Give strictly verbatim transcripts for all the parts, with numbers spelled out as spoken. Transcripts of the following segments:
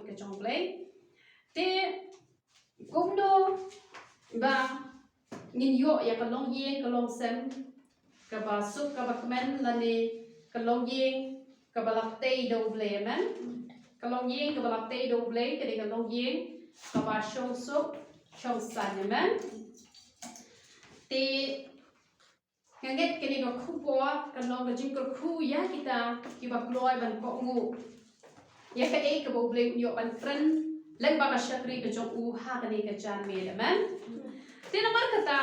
ka jong U Blei. Te kumno ba ngin ïoh ïa ka longïing ka longsem kaba suk kaba kmen lane ka longïing kaba la tei da U Blei, amen. Ka longïing kaba la tei da U Blei ka dei ka longïing kaba shong suk shong saiñ, amen. Te nga ngeit kane ka khubor kan long ka jingkyrkhu ïa kita kiba kloi ban kohnguh ïa kaei kaba U Blei u ïoh ban kren lyngba ka shakri ka jong u ha kane ka janmiet, amen. Te namar kata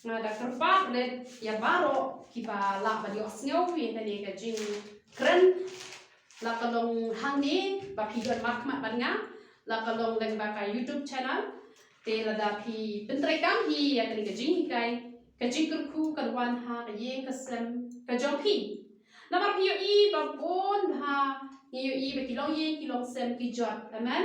nga da kyrpad rit ïa baroh kiba lah ban ïohsngew ïa kane ka jingkren, la ka long hangne ba phi don markhmat bad nga, la ka long lyngba ka YouTube channel. Te lada phi pyntreikam hi ïa kane ka jinghikai, ka jingkyrkhu kan wan ha ka ïing ka sem ka jong phi. Namar phi ïohi ba bun bha ngi ïohi ba ki longïing ki longsem ki jot, amen.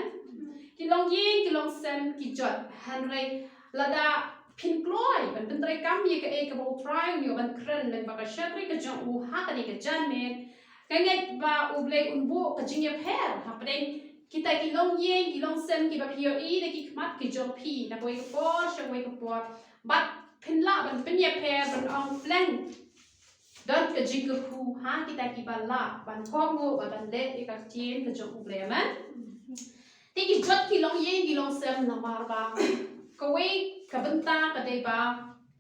Ki longïing ki longsem ki jot, hynrei lada phin kloi ban pyntreikam ïa kaei kaba U Trai u ïoh ban kren lyngba ka shakri ka jong u ha kane ka janmiet, nga ngeit ba U Blei un buh ka jingïapher hapdeng kita ki longïing ki longsem kiba phi ïohi da ki khmat ki jong phi na kawei ka por sha kawei ka por, bad phin lah ban pynïapher ban ong pleng don ka jingkyrkhu ha kita kiba lah ban kohnguh bad ban leh ïa ka ktien ka jong U Blei, amen. Te ki jot ki longïing ki longsem namar ba kawei ka bynta ka dei ba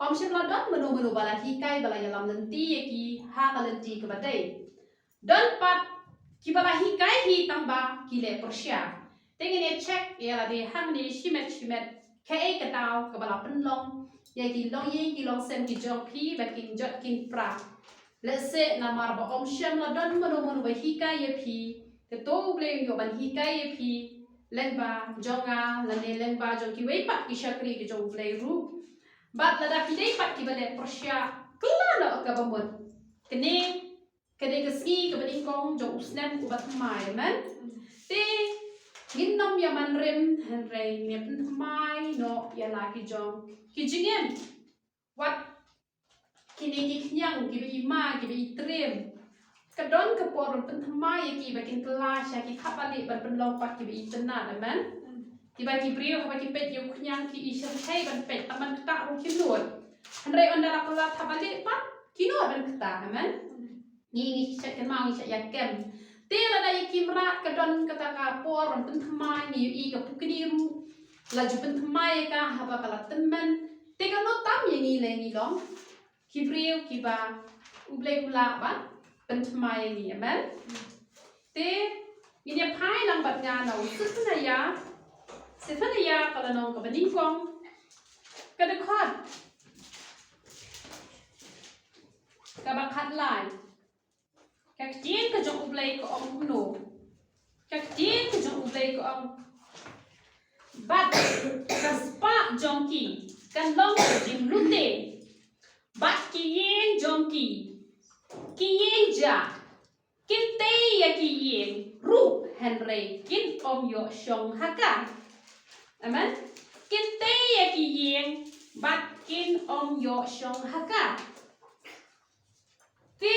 ym shym la don mano mano ba la hikai ba la ïalam lynti ïa ki ha ka lynti kaba dei. Don pat kiba la hikai hi tang ba ki leh pyrshah. Te ngin ïa check ïa lade hangne shimet shimet kaei ka daw kaba la pynlong ïa ki longïing ki longsem ki jong phi ba kin jot kin pra. Lehse namar ba ym shym la don mano mano ba hikai ïa phi, te to U Blei u ïoh ban hikai ïa phi lyngba jong nga lane lyngba jong kiwei pat ki shakri ki jong U Blei ruh. Bad lada phi dei pat kiba leh pyrshah, kylla noh kaba mut. Kane ka dei ka sngi kaba nyngkong jong u snem uba thymmai, amen. Te ngin nym ïa man rim hynrei ngin ïa pynthymmai noh ïa la ki jong ki jingim. Wat kine ki khñiang kiba i ma kiba i triem, ka don ka por ban pynthymmai ïa ki ba kin kylla sha ki thapbalieh ban pynlong pat kiba i tynnad, amen. Kiba ki briew haba ki peit ïa u khñiang ki i shyrkhei ban peit, tang ban ktah ruh kim nud. Hynrei ynda la kylla thapbalieh pat ki nud ban ktah, amen. Ngi ngi shait kynmaw ngi shait ïa kem. Te lada ïa ki mrad ka don kata ka por ban pynthymmai, ngi ïohi ka pukni ruh la ju pynthymmai ïa ka haba ka la tymmen. Te ka nud tam ïa ngi lei ngi long ki briew kiba U Blei u lah ban pynthymmai ïa ngi, amen. Te ngin ïa phai lang bad nga na u Sephaniah. Sephaniah ka lynnong kaba nyngkong, ka dkhot kaba khatlai. Ka ktien ka jong U Blei ka ong kumno? Ka ktien ka jong U Blei ka ong, bad ka spah jong ki kan long ka jinglute, bad ki ïing jong ki, ki ïing jah, kin tei ïa ki ïing ruh hynrei kin ym ïoh shong ha ka. Amen. Kin tei ïa ki ïing bad kin ym ïoh shong ha ka. Te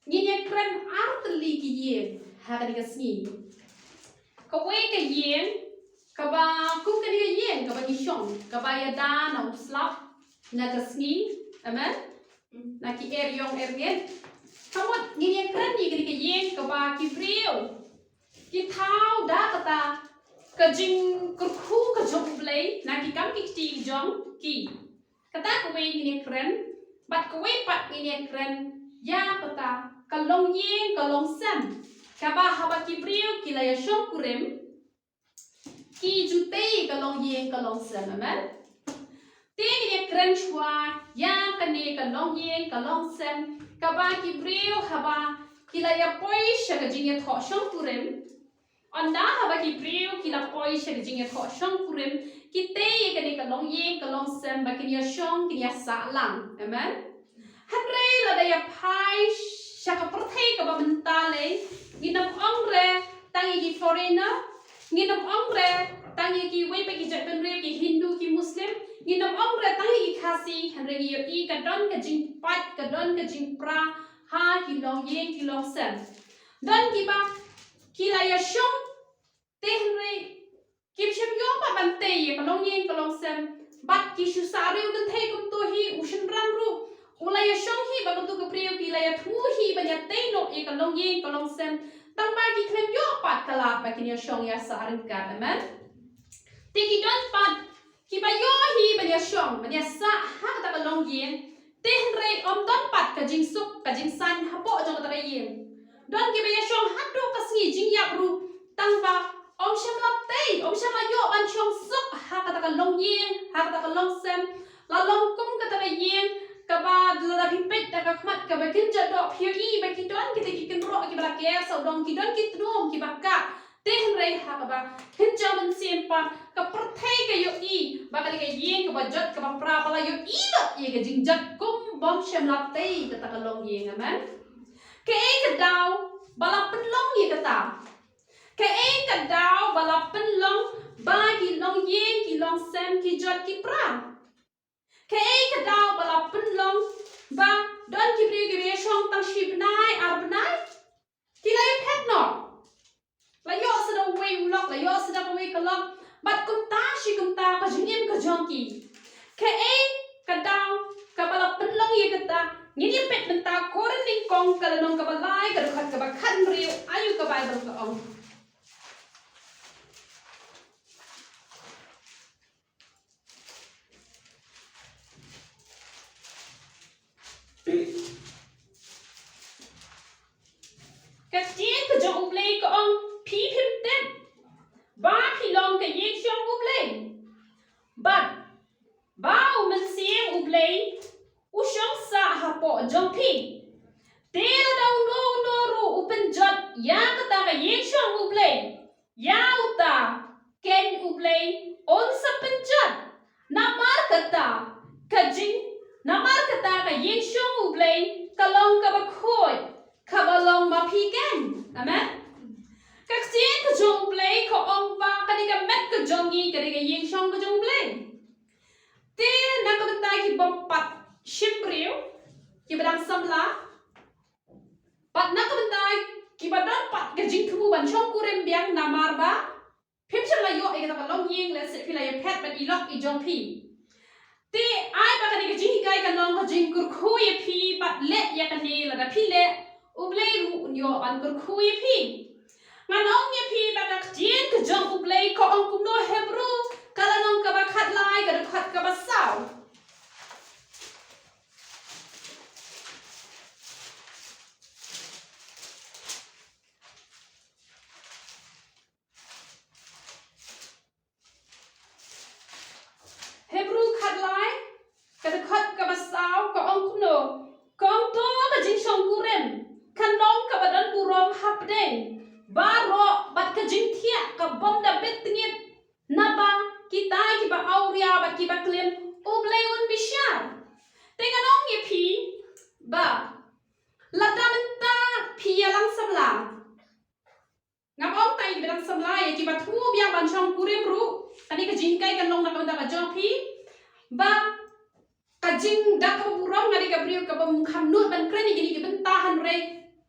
ngin ïa kren ar tylli ki ïing ha kane ka sngi. Kawei ka ïing kaba kum kane ka ïing kaba ngi shong, kaba ïada na u slap na ka sngi. Amen. Na ki er ïong er ngeit. Ka mut ngin ïa kren ïa kane ka ïing kaba ki briew ki thaw da kata ka jingkyrkhu ka jong U Blei na ki kam ki kti jong ki. Kata kawei ngin ïa kren, bad kawei pat ngin ïa kren ïa kata ka longïing ka longsem, kaba haba ki briew ki la ïa shongkurim, ki ju tei ka longïing ka longsem, amen. Te ngin ïa kren shuwa ïa kane ka longïing ka longsem, kaba ki briew haba ki la ïa poi sha ka jingïathoh shongkurim, ynda haba ki briew ki la poi sha ka jingïathoh shongkurim, ki tei ïa kane ka longïing ka longsem ba kin ïa shong kin ïa sah lang. Amen. Hynrei lada ïa phai sha ka pyrthei kaba mynta lei, ngin ym ong re tang ïa ki foreigner, ngin ym ong re tang ïa kiwei pat ki jaitbynriew, ki Hindu, ki Muslim, ngin ym ong re tang ïa ki Khasi, hynrei ngi ïohi ka don ka jingpait, ka don ka jingpra ha ki longïing ki longsem. Don kiba ki la ïa shong, te ka longïing ka longsem. Bad ki shu sah riew kynthei kumto hi, u shynrang ruh u la ïashong hi bad katu ka briew, ki la ïathuh hi ban ïatei noh ïa ka longïing ka longsem. Tang ba ki khlem ïoh pat ka lad ba kin ïashong ïasah ryngkat. Amen. Te ki don pat kiba ïoh hi ban ïashong, ban ïasah ha kata ka longïing. Te hynrei ym don pat ka jingsuk ka jingsaiñ hapoh jong kata ka ïing. Don kiba ïashong haduh ka sngi jingïap ruh, tang ba ym shym la tei, ym shym la ïoh ban shong suk ha kata ka longïing, ha kata ka longsem. La long kum kata ka ïing kaba lada phi peit da ka khmat kaba kynja doh, phi ïohi ba ki don kita ki kynroh kiba la ker sawdong, ki don ki tnum kiba kah. Te hynrei ha kaba kynja mynsiem pat, ka pyrthei ka ïohi ba kane ka ïing kaba jot kaba pra, ba la ïohi noh ïa ka jingjot kum bym shym la tei kata ka longïing. Amen. Kaei ka daw ba la pynlong ïa kata? Kaei ka daw ba la pynlong ba ki longïing ki longsem ki jot ki pra? Kaei ka daw ba la pynlong ba don ki briew kiba ïashong tang shi bnai ar bnai ki la ïaphet noh? La ïoh sa da uwei u lok, la ïoh sa da kawei ka lok, bad kumta shi kumta ka jingim ka jong ki. Kaei ka daw kaba la pynlong ïa kata? Ngin ïa peit mynta Korinth nyngkong ka lynnong kaba lai, ka dkhot kaba khathynriew, aïu ka Baibl ka ong. Ka ktien ka jong U Blei ka ong, phi phim tip ba phi long ka ïing shong U Blei, bad ba U Mynsiem U Blei u shong sah hapoh jong phi. Te lada uno uno ruh u pynjot ïa kata ka ïing shong U Blei, ïa uta keiñ U Blei un sa pynjot. Namar kata ka jing, namar kata ka ïing shong U Blei ka long kaba khuid, kaba long ma phi keiñ. Amen. Ka ktien ka jong U Blei ka ong ba kane ka met ka jong ngi ka dei ka ïing shong ka jong U Blei. Te na ka bynta ki bym pat shim briew, kiba dang samla, bad na ka bynta kiba don pat ka jingthmu ban shongkurim biang namar ba phim shym la ïoh ïa kata ka longïing, lehse phi la ïaphet bad i lok i jong phi. Te ai ba kane ka jinghikai kan long ka jingkyrkhu ïa phi, bad leh ïa kane, lada phi leh U Blei ruh un ïoh ban kyrkhu ïa phi. Ngan ong ïa phi ba ka ktien ka jong U Blei ka ong kumno, Hebru ka lynnong kaba khatlai, ka dkhot kaba saw. Hebru khatlai, ka dkhot kaba saw ka ong kumno, ka ong to ka jingshongkurim kan long kaba don burom hapdeng baroh, bad ka jingthiah ka bym da bit tngit, naba kita kiba awria bad kiba klim U Blei un bishar. Te ngan ong ïa phi ba lada mynta phi ïalang samla, ngam ong tang ïa kiba dang samla, ïa kiba thmu biang ban shongkurim ruh kane ka jinghikai kan long na ka bynta ka jong phi. Ba ka jing, da kaba burom nga dei ka briew kaba ym kham nud ban kren ïa kine ki bynta, hynrei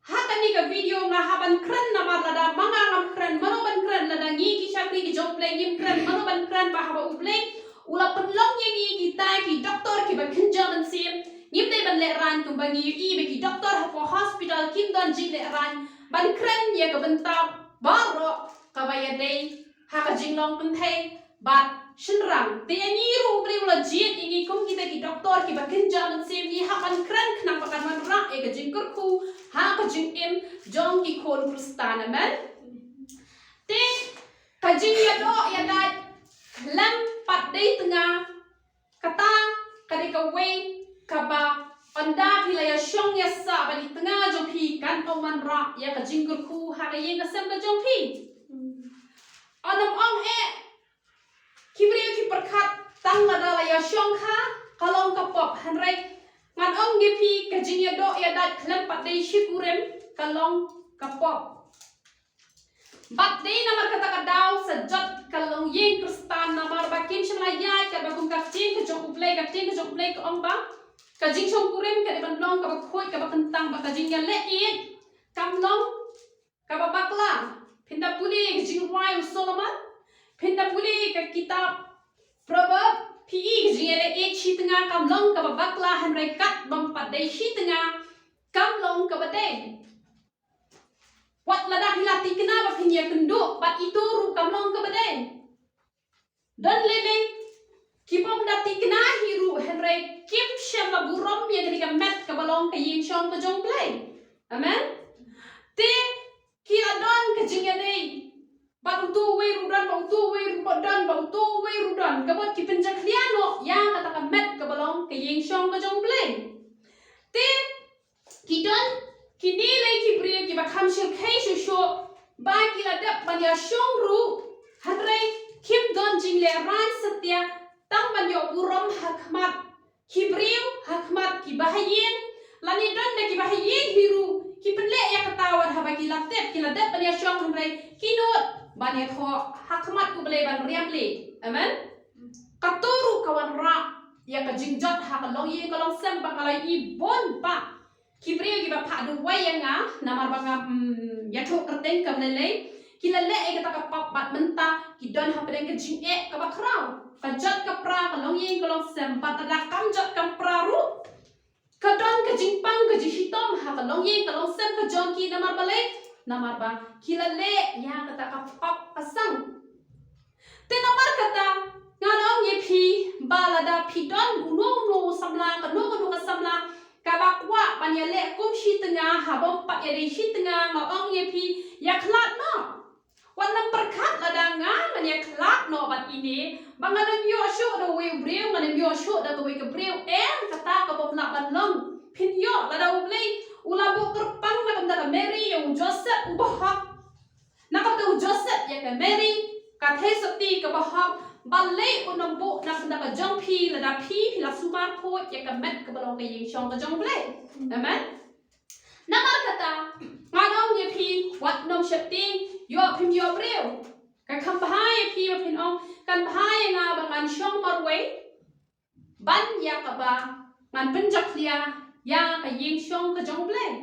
ha kane ka video nga hap ban kren namar lada ma nga ngam kren, mano ban kren? Lada ngi ki shakri ki jong U Blei ngim kren, mano ban kren? Ba haba U Blei u la pynlong ïa ngi kita ki doktor kiba kynja mynsiem, ngim dei ban lehraiñ kumba ngi ïohi ba ki doktor hapoh hospital kim don jinglehraiñ ban kren ïa ka bynta baroh kaba ïadei ha ka jinglong kynthei bad shynrang. Te ïa ngi ruh U Blei u la jied ïa ngi kum kita ki doktor kiba kynja mynsiem, ngi hap ban kren khnang ba kan wanrah ïa ka jingkyrkhu ha ka jingim jong ki khun Khristan. Amen. Te ka jingïadoh ïadait khlem pat dei tnga, kata ka dei kawei kaba ynda phi la ïashong ïasah bad i tnga jong phi, kan ym wanrah ïa ka jingkyrkhu ha ka ïing ka sem ka jong phi. Ym ong eh, ki briew ki pyrkhat tang lada la ïashong kha ka long ka pop, hynrei ngan ong ïa phi, ka jingïadoh ïadait khlem pat dei shikurim ka long ka pop. Bad dei namar kata ka daw sa jot ka longïing Khristan, namar ba kim shym la ïaid katba kum ka ktien ka jong U Blei. Ka ktien ka jong U Blei ka ong ba ka jingshongkurim ka dei ban long kaba khuid, kaba kyntang, ba ka jingïaleh ïeit kam long kaba bakla. Phin da pule ka jingrwai u Solomon, phin da pule ka kitab Proverb, phi i ka jingïaleh ïeit shi tnga kam long kaba bakla, hynrei kat bym pat dei shi tnga kam long kaba dei. Wat lada phi la tikna ba phin ïakynduh bad ito ruh kam long kaba dei. Don lei lei ki bym da tikna hi ruh hynrei kim shym la burom ïa kane ka met kaba long ka ïing shong ka jong U Blei. Amen. Te ki la don ka jingïadei bad uto uwei ruh don, bad uto uwei ruh don, bad uto uwei ruh don. Ka mut ki pynjakhlia noh ïa kata ka met kaba long ka ïing shong ka jong U Blei. Te ki don kine lei ki briew kiba kham shyrkhei shuh shuh ba ki la dep ban ïashong ruh, hynrei kim don jinglehrain satia tang ban ïoh burom ha khmat ki briew, ha khmat ki bahaïing. Lane don da ki bahaïing hi ruh ki pynleh ïa kata wat haba ki la tip ki la dep ban ïashong, hynrei ki nud ban ïathoh ha khmat U Blei ban riam leh. Amen. Kato ruh ka wanrah ïa ka jingjot ha ka longïing ka longsem ba nga la i bun ba ki briew kiba phah duwai ïa nga namar ba nga, mm, ïathuh kyrteng kam lei lei, ki la leh ïa kata ka pap bad mynta ki don hapdeng ka jingeh kaba khraw. Ka jot ka pra ka longïing ka longsem, bad lada kam jot kam pra ruh ka don ka jingpang ka jingshitom ha ka longïing ka longsem ka jong ki. Namar balei? Namar ba ki la leh ïa kata ka pap ka sang. Te namar kata ngan ong ïa phi ba lada phi don uno uno u samla, kano kano ka samla kaba kwah ban ïaleh kum shi tnga, haba ym pat ïadei shi tnga, nga ong ïa phi, ïakhlad noh. Wat nym pyrkhat lada nga ngan ïakhlad noh bad ine ba ngan ym ïoh shuh da uwei u briew, ngan ym ïoh shuh da kawei ka briew. Em, kata ka bym lah ban long. Phin ïoh lada U Blei u la buh kyrpang na ka bynta ka Mary ïa u Joseph uba hok. Na ka bynta u Joseph ïa ka Mary, ka theisotti kaba hok, balei un ym buh na ka bynta ka jong phi lada phi phi la sumar khuid ïa ka met kaba long ka ïing shong ka jong U Blei. Amen. Namar kata ngan ong ïa phi, wat nym sheptieng, ïoh phim ïoh briew. Ka kham bha ïa phi ba phin ong, kan bha ïa nga ba ngan shong marwei ban ïa kaba ngan pynjakhlia ïa ka ïing shong ka jong U Blei.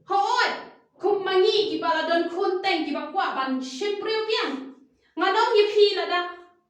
Hooid, kum ma ngi kiba la don khun teng kiba kwah ban shim briew biang, ngan ong ïa phi lada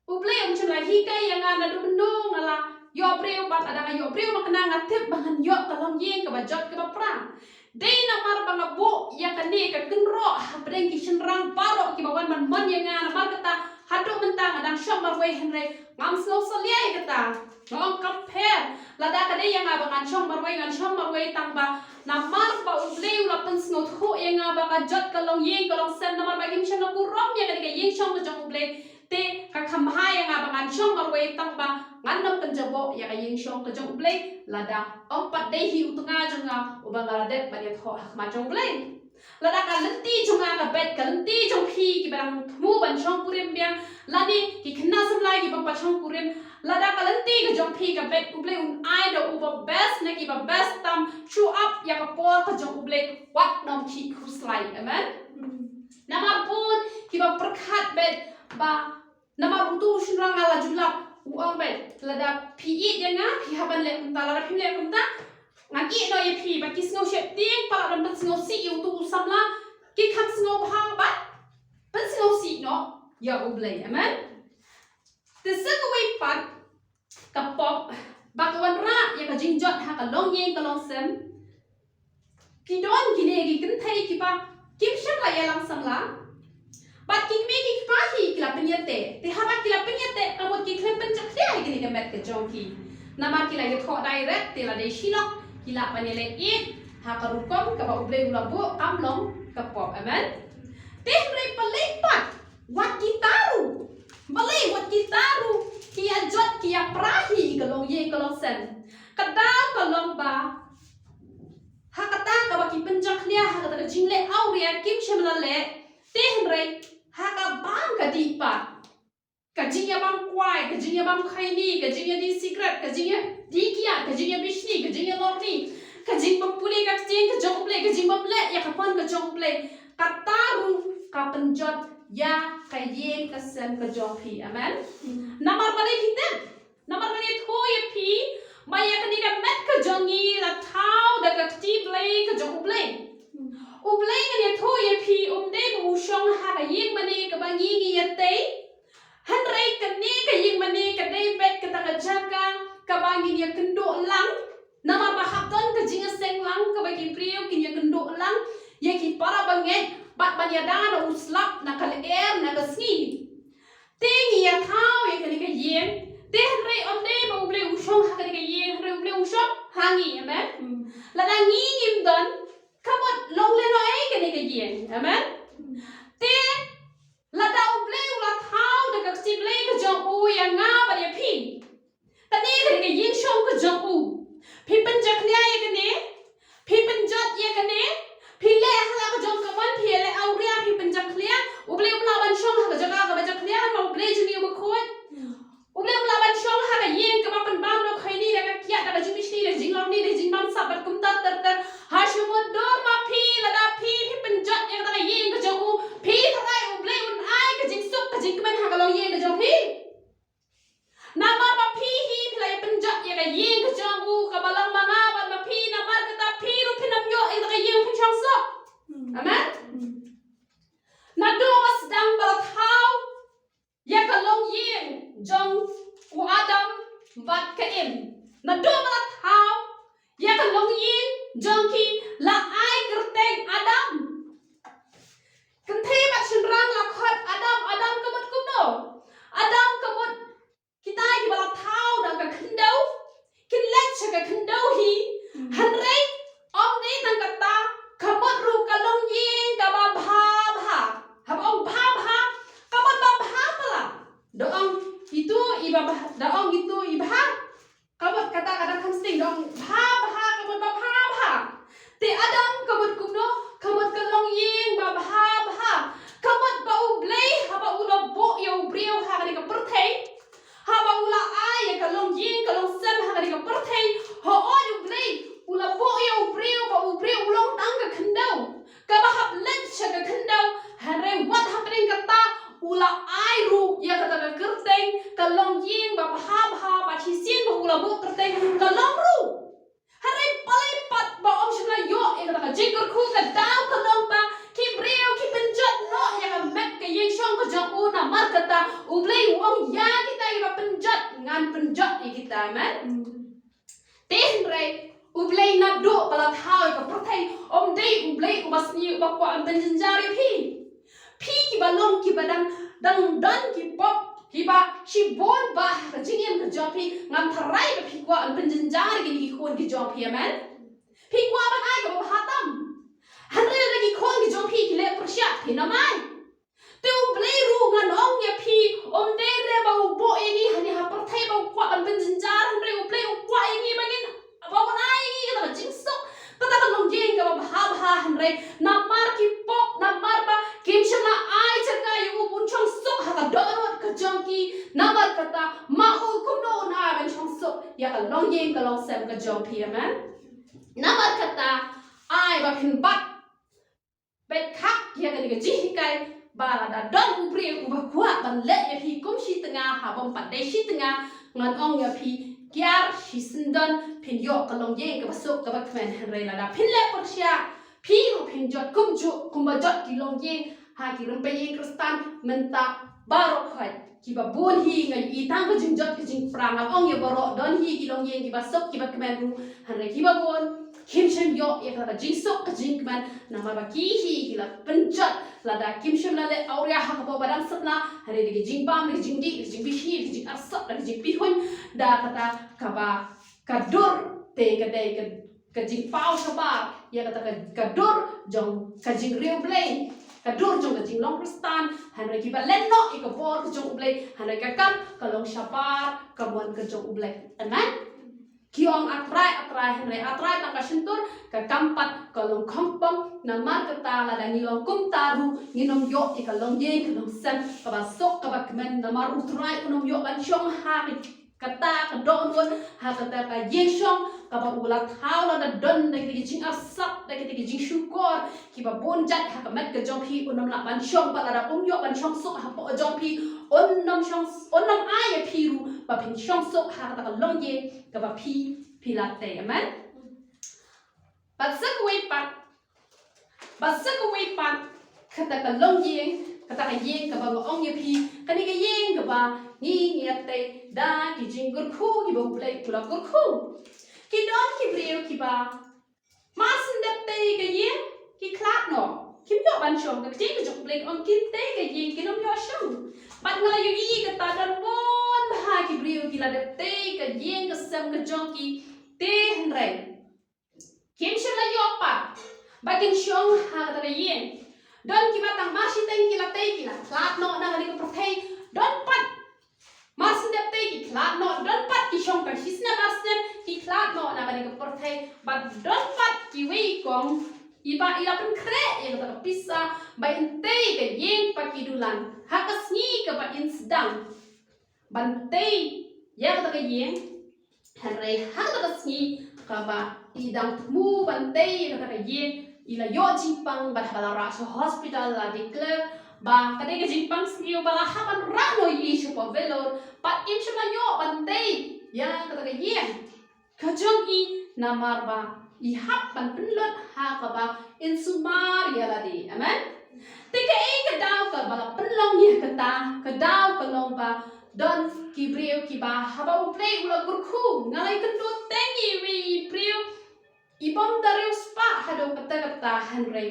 U Blei um shym la hikai ïa nga naduh mynno nga la ïoh briew, bad lada nga ïoh briew ma kane nga tip ba ngan ïoh ka longïing kaba jot kaba pra. Dei namar ba nga buh ïa kane ka kynroh hapdeng ki shynrang baroh kiba wan ban mon ïa nga, namar kata haduh mynta nga dang shong marwei, hynrei ngam sngew salia ïa kata. Nga ong kam pher, lada ka dei ïa nga ba ngan shong marwei, ngan shong marwei tang ba namar ba U Blei u la pynsngewthuh ïa nga ba ka jot ka longïing ka longsem, namar ba kim shym la burom ïa kane ka ïing shong ka jong U Blei. Te ka kham bha ïa nga ba ngan shong marwei tang ba ngan nym pynjaboh ïa ka ïing shong ka jong U Blei, lada ym pat dei hi u tnga jong nga uba nga la dep ban ïathoh ha khmat jong U Blei. Lada ka lynti jong nga ka beit, ka lynti jong phi kiba dang thmu ban shongkurim biang, lane ki khynnah samla kiba ym pat shongkurim, lada ka lynti ka jong phi ka beit, U Blei un ai da uba best na kiba best tam. Shu ap ïa ka por ka jong U Blei, wat nym khih khuslai. Amen. Namar bun kiba pyrkhat beit ba namar uto u shynrang nga la ju lap, u ong beit, lada phi ïeit ïa nga phi hap ban leh kumta, lada phim leh kumta ngan ïeh noh ïa phi. Bad ki sngew sheptieng, palat ban pynsngewsih ïa uto u samla, ki kham sngewbha bad pynsngewsih noh ïa U Blei. Amen. Te sa kawei pat ka pop ba ka wanrah ïa ka jingjot ha ka longïing ka longsem. Ki don kine ki kynthei kiba kim shym la ïalang samla, bad ki kmie ki kpa hi ki la pynïateh. Te haba ki la pynïateh ka mut ki khlem pynjakhlia ïa kane ka met ka jong ki. Namar ki la ïathoh direct, te la dei shi lok ki lah ban ïaleh ïeit ha ka rukom kaba U Blei u la buh, kam long ka pop. Amen. Te hynrei balei pat wat kita ruh, balei wat kita ruh ki ïa jot ki ïa pra hi ka longïing ka longsem? Ka daw ka long ba ha kata kaba ki pynjakhlia ha kata ka jingleh awria kim shym la leh, te hynrei ha ka bam ka dih pat, ka jingïabam kwai, ka jingïabam khaini, ka jingïadih sikret, ka jingïadih kiad, ka jingïabishni, ka jingïalorni, ka jingbym pule ka ktien ka jong U Blei, ka jingbym leh ïa ka mon ka jong U Blei, kata ruh ka pynjot ïa ka ïing ka sem ka jong phi. Amen. Namar balei phi tip? Namar ngan ïathuh ïa phi ba ïa kane ka met ka jong ngi la thaw da ka kti Blei ka jong U Blei. U Blei, ngan ïathuh ïa phi, um dei ba u shong ha ka ïing mane kaba ngi ngi ïatei. Hynrei Kane ka ïing mane ka dei beit kata ka jaka kaba ngin ïa kynduh lang. Namar ba hap don ka jingïaseng lang kaba ki briew kin ïa kynduh lang ïa ki para bangeit bad ban ïada na u slap na ka lyer na ka sngi. Te ngi ïa thaw ïa kane ka ïing. Te hynrei ym dei ba U Blei u shong ha kane ka ïing, hynrei U Blei u shong ha ngi, amen. Lada ngi ngim don, ka mut long lehnohei kane ka ïing, amen. Te lada U Blei u la thaw da ka kti Blei ka jong u ïa nga bad ïa phi, kane ka dei ka ïing shong ka jong u. Phi pynjakhlia ïa kane, phi pynjot ïa kane, phi leh ha la ka jong ka mon, phi leh awria, phi pynjakhlia. U Blei um lah ban shong ha ka jaka kaba jakhlia, namar U Blei jong ngi uba khuid. U Blei um lah ban shong ha ka ïing kaba pynbam da ka khaini, da ka kiad, da ka jingbishni, da ka jinglorni, da ka jingbamsap bad kumta ter ter. Ha shimut dur ma phi, lada phi, phi pynjot ïa kata ka ïing ka jong u, phi tharai U Blei un ai ka jingsuk ka jingkmen ha ka longïing ka jong phi. Namar ba phi hi phi la ïa pynjot ïa ka ïing ka jong u kaba long ma nga bad ma phi, namar kata phi ruh phin ym ïoh ïa kata ka ïing phin shong suk. Amen. Naduh ba sdang ba la thaw ïa ka longïing jong u Adam bad ka Im. Naduh ba la thaw ïa ka longïing jong ki la ai kyrteng Adam. Kynthei bad shynrang la khot Adam, Adam ka mut kumno? Adam ka mut kita kiba la thaw da ka khyndew, kin leit sha ka khyndew hi. Hynrei ym dei tang kata, ka mut ruh ka longïing kaba bha bha. Haba ong bha bha, ka mut ba bha palat. Da ong itu i ba bha, da ong itu i bha. Ka mut kata ka dang kham sting, da ong bha bha, ka mut ba bha bha. Te Adam ka mut kumno? Ka mut ka longïing ba bha bha. Ka mut ba U Blei haba u la buh ïa u briew ha kane ka pyrthei, haba u la ai ïa ka longïing ka longsem ha kane ka pyrthei, hooid U Blei u la buh ïa u briew ba u briew u long tang ka khyndew kaba hap leit sha ka khyndew. Hynrei wat hapdeng kata u la ai ruh ïa kata ka kyrteng ka longïing ba bha bha, bad shisien ba u la buh kyrteng ka long ruh. Hynrei balei pat ba ym shym la ïoh ïa kata ka jingkyrkhu, ka daw ka long ba ki briew ki pynjot noh ïa ka met ka ïing shong ka jong u, namar kata U Blei u ong ïa kita kiba pynjot, ngan pynjot ïa kita, amen. Te hynrei U Blei naduh ba la thaw ïa ka pyrthei, ym dei U Blei uba sniew uba kwah ban pynjynjar ïa phi. Phi kiba long kiba dang, dang don ki pop kiba shibun bha ha ka jingim ka jong phi, ngam tharai ba phi kwah ban pynjynjar ïa kine ki khun ki jong phi, amen. Phi kwah ban ai kaba bha tam. Hynrei lada ki khun ki jong phi ki leh pyrshah, phin ym ai. Te U Blei ruh ngan ong ïa phi, ym dei re ba u buh ïa ngi hangne ha pyrthei ba u kwah ban pynjynjar, hynrei U Blei u kwah ïa ngi ba ngin, ba un ai ïa ngi kata ka jingsuk, kata ka longïing kaba bha bha, hynrei namar ki pop, namar ba kim shym la ai jaka ïa u ba un shong suk ha ka dohnud ka jong ki, namar kata ma u kumno un ai ban shong suk ïa ka longïing ka longsem ka jong phi, amen. Namar kata ai ba phin bat beit khap ïa kane ka jinghikai ba lada don u briew uba kwah ban leh ïa phi kum shi tnga, ha bym pat dei shi tnga, ngan ong ïa phi, kiar shi syndon phin ïoh ka longïing kaba suk kaba kmen, hynrei lada phin leh pyrshah phi ruh phin jot kumjuh kumba jot ki longïing ha ki rympei ïing Khristan mynta baroh khoit. Kiba bun hi nga ïohi tang ka jingjot ka jingpra, nga ong ïa baroh, don hi ki longïing kiba suk kiba kmen ruh, hynrei kiba bun kim shym ïoh ïa ka jingsuk ka jingkmen namar ba ki hi ki la pynjot, lada kim shym la leh awria ha kaba dang sep na, hynrei da ki jingbam, da ki jingdih, da ki jingbishni, da ki jingarsap, da ki jingpihuiñ, da kata kaba ka dur te ka dei ka ka jingpaw shabar ïa kata ka, ka dur jong ka jingriewblei, ka dur jong ka jinglong Khristan, hynrei kiba len noh ïa ka bor ka jong U Blei, hynrei ka kam ka long shabar ka mon ka jong U Blei. Amen. Ki ong A Trai, A Trai, hynrei A Trai tang ka shyntur, ka kam pat ka long khongpong. Namar kata lada ngi long kumta ruh ngin ym ïoh ïa ka longïing ka longsem kaba suk kaba kmen, namar U Trai un ym ïoh ban shong ha ka kata ka dohnud, ha kata ka ïing shong kaba u la thaw, lada don da kita ki jingarsap, da kita ki jingshukor kiba bun jait ha ka met ka jong phi, un ym lah ban shong pat, lada um ïoh ban shong suk hapoh jong phi, un ym shong, un ym ai ïa phi ruh ba phin shong suk ha kata ka longïing kaba phi, phi la tei. Amen. Bad sa kawei pat, bad sa kawei pat, kata ka longïing, kata ka ïing kaba nga ong ïa phi, kane ka ïing kaba ngi ngi ïa tei da ki jingkyrkhu kiba U Blei u la kyrkhu. Ki don ki briew kiba mar syn dep tei ka ïing ki khlad noh. Kim ïoh ban shong, ka ktien ka jong U Blei ka ong kin tei ka ïing kin ym ïoh shong. Bad nga la ïohi kata don bun bha ki briew ki la dep tei ka ïing ka sem ka jong ki te hynrei kim shym la ïoh pat ba kin shong ha kata ka ïing. Don kiba tang mar shiteng ki la tei ki la khlad noh na kane ka pyrthei. Don pat mar syn dep tei ki khlad noh, don pat ki shong tang shisnem ar snem ki khlad noh na kane ka pyrthei. Bad don pat kiwei kong iba i la pynkhreh ïa kata ka pisa ba in tei ka ïing ba ki dulan ha ka sngi kaba in sdang ban tei ïa kata ka ïing. Hynrei ha kata ka sngi kaba i dang thmu ban tei ïa kata ka ïing, i la ïoh jingpang bad haba la rah sha hospital la declare ba ka dei ka jingpang sniew ba la hap ban rah noh ïa i sha Vellore bad im shym la ïoh ban tei ïa kata ka ïing ka jong i namar ba i hap ban pynlut ha kaba in sumar ïa lade. Amen. Te kaei ka daw kaba la pynlong ïa kata? Ka daw ka long ba don ki briew kiba haba U Blei u la kyrkhu, nga la ïakynduh teng ïa iwei i briew i bym da riewspah haduh katta katta hynrei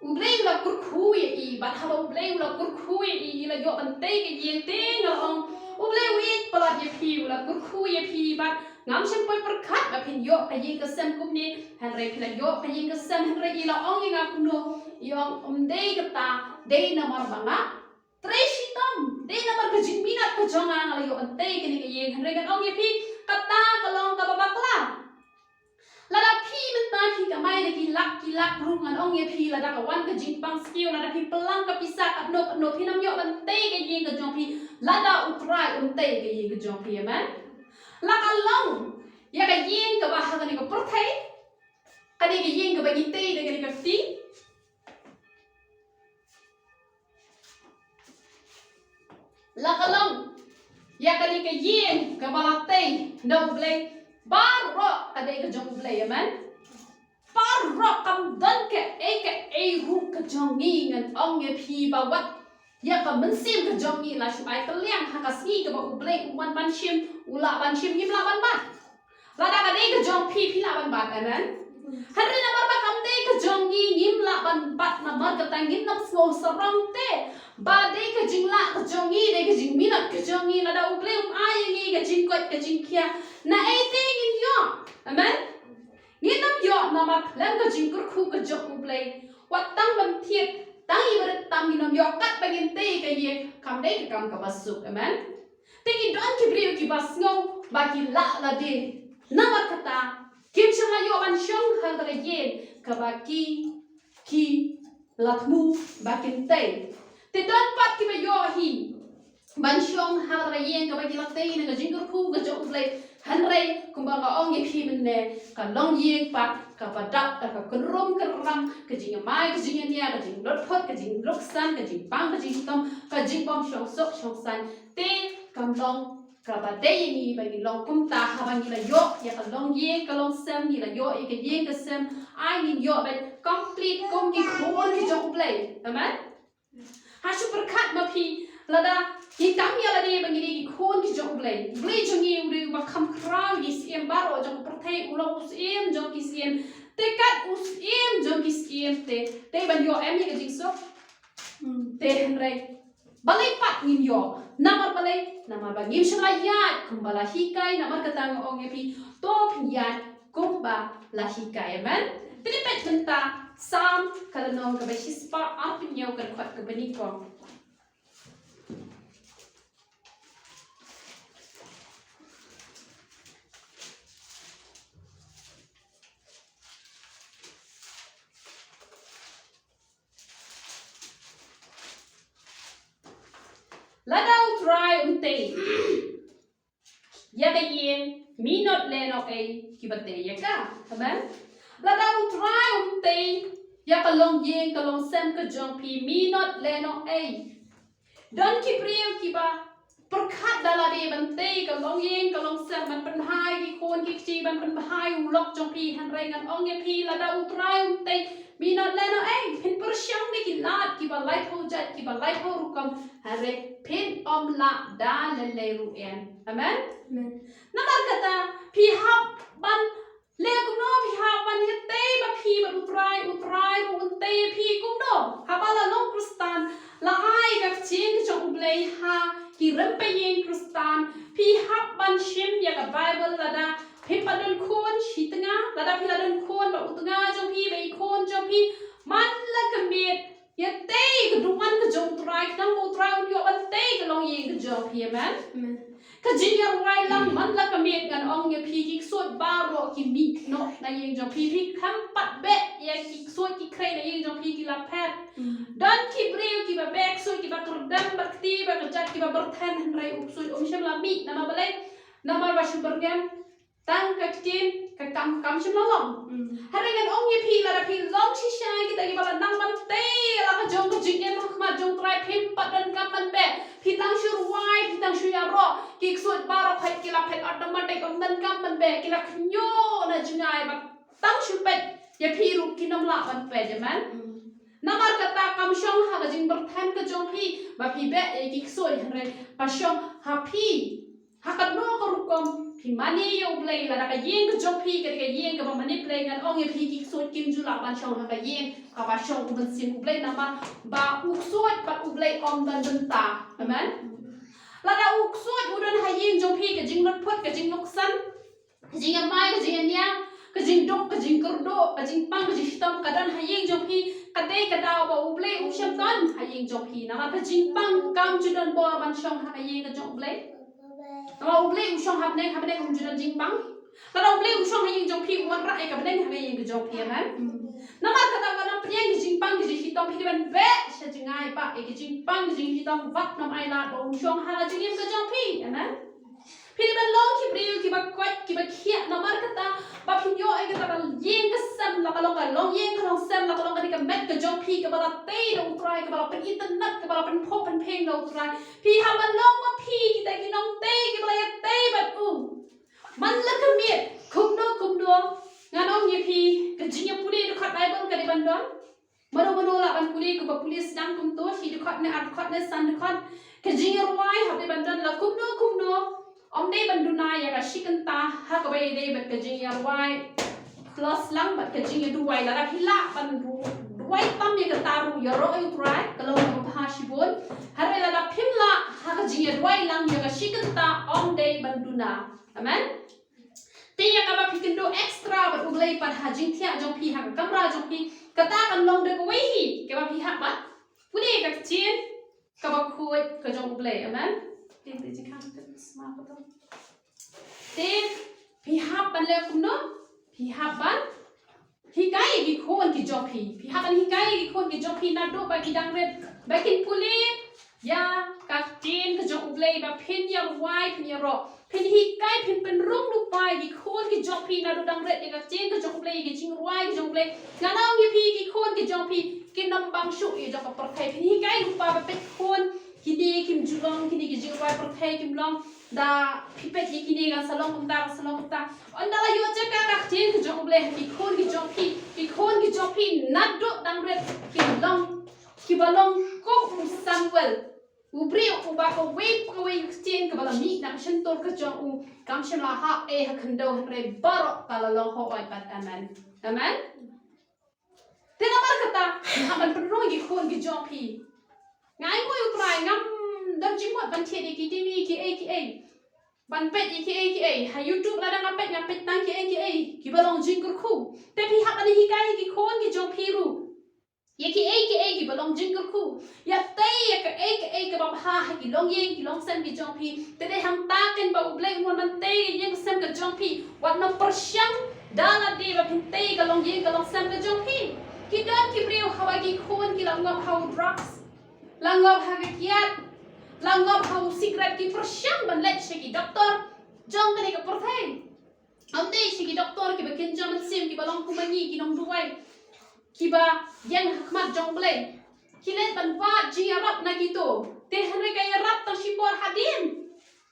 U Blei u la kyrkhu ïa i, bad haba U Blei u la kyrkhu ïa i, i la ïoh ban tei ka ïing. Te nga la ong U Blei u ïeit palat ïa phi, u la kyrkhu ïa phi bad ngam shym poi pyrkhat ba phin ïoh ka ïing ka sem kumne. Hynrei phi la ïoh ka ïing ka sem, hynrei i la ong ïa nga kumno? I ong ym dei kata, dei namar ba nga trei shitom, dei namar ka jingminot ka jong nga nga la ïoh ban tei kane ka ïing. Hynrei ngan ong ïa phi, kata ka long kaba bakla. Lada phi mynta phi kamai da ki lak ki lak ruh, ngan ong ïa phi, lada ka wan ka jingpang sniew, lada phi pynlang ka pisa katno katno, phin ym ïoh ban tei ka ïing ka jong phi lada U Trai um tei ka ïing ka jong phi. Amen. La ka long ïa ka ïing kaba ha kane ka pyrthei, kane ka ïing kaba ngi tei da kane ka kti. La ka long ïa kane ka ïing kaba la tei da U Blei, baroh ka dei ka jong U Blei. Amen. Baroh, kam don kaei kaei ruh ka jong ngi. Ngan ong ïa phi ba wat ïa ka mynsiem ka jong ngi la shu ai kylliang ha ka sngi kaba U Blei u wan ban shim, u lah ban shim, ngim lah ban bat. Lada ka dei ka jong phi, phi lah ban bat. Amen. Hynrei namar ba kam dei ka jong ngi, ngim lah ban bat, namar kata ngin ym sngew sarong te ba dei ka jinglah ka jong ngi, dei ka jingminot ka jong ngi. Lada U Blei um ai ïa ngi ka jingkoit ka jingkhiah, naei te ngin ïoh? Amen. Ngin ym ïoh namar khlem ka jingkyrkhu ka jong U Blei. Wat tang ban thied tang i barit tam ngin ym ïoh kat ba ngin tei ka ïing, kam dei ka kam kaba suk. Amen. Te ki don ki briew kiba sngew ba ki lah lade, namar kata kim shym la ïoh ban shong ha kata ka ïing kaba ki, ki la thmu ba kin tei. Te don pat kiba ïoh hi ban shong ha kata ka ïing kaba ki la tei na ka jingkyrkhu ka jong U Blei. Hynrei kumba nga ong ïa phi mynne, ka long ïing pat kaba dap da ka kynrum kynram, ka jingïamai ka jingïania, ka jinglut phot ka jingluksan, ka jingpang ka jingshitom, ka jingbym shong suk shong saiñ. Te kam long kaba dei ïa ngi ba ngi long kumta. Haba ngi la ïoh ïa ka long ïing ka long sem, ngi la ïoh ïa ka ïing ka sem, ai ngin ïoh ban complete kum ki khun ki jong U Blei. Amen. Ha shu pyrkhat ma phi, lada ngi tang ïa lade ba ngi dei ki khun ki jong U Blei. U Blei jong ngi u dei uba kham khraw ïa ki syiem baroh jong ka pyrthei, u long u syiem jong ki syiem. Te kat u syiem jong ki syiem te, te ban ïoh em ïa ka jingsuk? Hmm, te hynrei balei pat ngim ïoh? Namar balei? Namar ba ngim shym la ïaid kumba la hikai. Namar kata nga ong ïa phi, to phin ïaid kumba la hikai. Amen. Te peit mynta Salm ka lynnong kaba shispah arphew hynñiew, ka dkhot kaba nyngkong. Lada U Trai um tei ïa ka ïing, minot lehnohei kiba tei ïa ka. Amen. Lada U Trai um tei ïa ka long ïing ka long sem ka jong phi, minot lehnohei. Don ki briew kiba pyrkhat da lade ban tei ka long ïing ka long sem, ban pynbha ïa ki khun ki kti, ban pynbha ïa u lok jong phi. Hynrei ngan ong ïa phi, lada U Trai um tei, minot lehnohei. Phin pyrshang da ki lad kiba laiphew jait, kiba laiphew rukom, hynrei phin ym lah da lei lei ruh ïa. Amen. Namar kata phi hap ban leh kumno? Phi hap ban ïatei bad phi bad U Trai, U Trai ruh un tei ïa phi. Kumno? Haba la long Khristan, la ai ka ktien ka jong U Blei ha ki rympei ïing Khristan, phi hap ban shim ïa ka Baibl. Lada phi pat don khun shi tnga, lada phi la don khun bad u tnga jong phi bad i khun jong phi, man la ka miet ïatei ka duwan ka jong U Trai, khnang ba U Trai un ïoh ban tei ka longïing ka jong phi. Amen. Ka jingïarwai lang man la ka miet. Ngan ong ïa phi, ki ksuid baroh ki mih noh na ïing jong phi. Phi khlem pat beh ïa ki ksuid ki khrei na ïing jong phi, ki la phet. Don ki briew kiba beh ksuid, kiba kyrdem bad kti bad kjat, kiba byrthen, hynrei u ksuid um shym la mih. Namar balei? Namar ba shu byrngem tang ka ktien, ka kam kam shym la long. Hynrei ngan ong ïa phi, lada phi long shisha kita kiba la nang ban tei la ka jong ka jingim ha khmat jong U Trai, phim pat donkam ban beh. Phi tang shu rwai, phi tang shu ïaroh, ki ksuid baroh khoit ki la phet automatic, ym donkam ban beh. Ki la khñiuh na jngai bad tang shu peit ïa phi ruh kin ym lah ban peit. Amen. Namar kata kam shong ha ka jingbyrthen ka jong phi ba phi beh ïa ki ksuid, hynrei ka shong ha phi. Ha kano ka rukom phi mane ïa U Blei? Lada ka ïing ka jong phi ka dei ka ïing kaba mane Blei, ngan ong ïa phi, ki ksuid kim ju lah ban shong ha ka ïing kaba shong u Mynsiem U Blei, namar ba u ksuid bad U Blei ym don bynta. Amen. Lada u ksuid u don ha ïing jong phi, ka jinglutphut, ka jingnuksan, ka jingïamai, ka jingïania, ka jingduk, ka jingkyrduh, ka jingpang, ka jingshitom ka don ha ïing jong phi, ka dei ka daw ba U Blei um shym don ha ïing jong phi. Namar ka jingpang kam ju don bor ban shong ha ka ïing ka jong U Blei. Namar U Blei u shong ha bneng, ha bneng um ju don jingpang. Lada U Blei u shong ha ïing jong phi, u wanrah ïa ka bneng ha ka ïing ka jong phi. Amen. Namar kata wat nym pdiang ki jingpang ki jingshitom, phi dei ban beh sha jngai ba ïa ki jingpang ki jingshitom wat nym ailad ba un shong ha ka jingim ka jong phi. Amen. Phi dei ban long ki briew kiba koit, kiba khiah. Namar kata ba phin ïoh ïa kata ka ïing ka sem, la ka long ka longïing ka longsem, la ka long ka dei ka met ka jong phi kaba la tei da U Trai, kaba la pynitynnad, kaba la pynphuh pynphieng da U Trai. Phi hap ban long ma phi kita ki nongtei kiba la ïatei bad u. Man la ka miet, kumno kumno, ngan ong ïa phi, ka jingïapule dkhot Baibl ka dei ban don. Mano mano lah ban pule, kaba pule sdang kumto, shi dkhot ne ar dkhot ne san dkhot. Ka jingïarwai hap dei ban don la kumno kumno. Ym dei ban duna ïa ka shi kynta ha kaba ïadei bad ka jingïarwai. Plus lang bad ka jingïaduwai, lada phi lah ban du-, duwai tam ïa kata ruh ïaroh ïa U Trai, ka long kaba bha shibun. Hynrei lada phim lah ha ka jingïaduwai lang ïa ka shi kynta, ym dei ban duna. Amen. Te ïa kaba phi kynduh extra bad U Blei pat ha jingthiah jong phi, ha ka kamra jong phi, kata kan long da kawei hi kaba phi hap ban pule ka ktien kaba khuid ka jong U Blei. Amen. Te te jingkhang te sma ko to. Te phi hap ban leh kumno? Phi hap ban hikai ïa ki khun ki jong phi. Phi hap ban hikai ïa ki khun ki jong phi naduh ba ki dang rit ba kin pule ïa ka ktien ka jong U Blei, ba phin ïarwai, phin ïaroh, phin hikai, phin pynrung lypa ïa ki khun ki jong phi naduh dang rit ïa ka ktien ka jong U Blei, ïa ki jingrwai ki jong U Blei. Ngan ong ïa phi, ki khun ki jong phi kin ym bang shuh ïa jong ka pyrthei. Phin hikai lypa ba peit khun, kine kim ju long, kine ki jingrwai pyrthei kim long. Da phi peit ïa kine, kan sa long kumta, kan sa long kumta. Ynda la ïoh jaka ka ktien ka jong U Blei ha ki khun ki jong phi, ki khun ki jong phi naduh dang rit kin long kiba long kum u Samuel, u briew uba kawei pa kawei ka ktien kaba la mih na ka shyntur ka jong u kam shym la hap ei ha khyndew, hynrei baroh ka la long hooid bad amen. Amen. Te namar kata, hap ban pynrung ïa ki khun ki jong phi. Nga ainguh ïa U Trai, ngam don jingmut ban thied ïa ki TV kiei kiei, ban peit ïa kiei kiei ha YouTube. Lada nga peit, nga peit tang kiei kiei kiba long jingkyrkhu. Te phi hap ban hikai ïa ki khun ki jong phi ruh ïa kiei kiei kiba long jingkyrkhu. Ïa tei ïa kaei kaei kaba bha ha ki longïing ki longsem ki jong phi. Te dei hangta keiñ ba U Blei un wan ban tei ïa ka ïing ka sem ka jong phi. Wat nym pyrshang da lade ba phin tei ka longïing ka longsem ka jong phi. Ki don ki briew haba ki khun ki la ngop ha u drugs, la ngop ha ka kiad, la ngop ha u sikret, ki pyrshang ban leit sha ki doktor jong kane ka pyrthei. Ym dei sha ki doktor kiba kynja mynsiem, kiba long kum ma ngi ki nongduwai kiba ïeng ha khmat jong U Blei. Ki leit ban wad jingïarap na kito. Te hynrei ka ïarap tang shipor hadien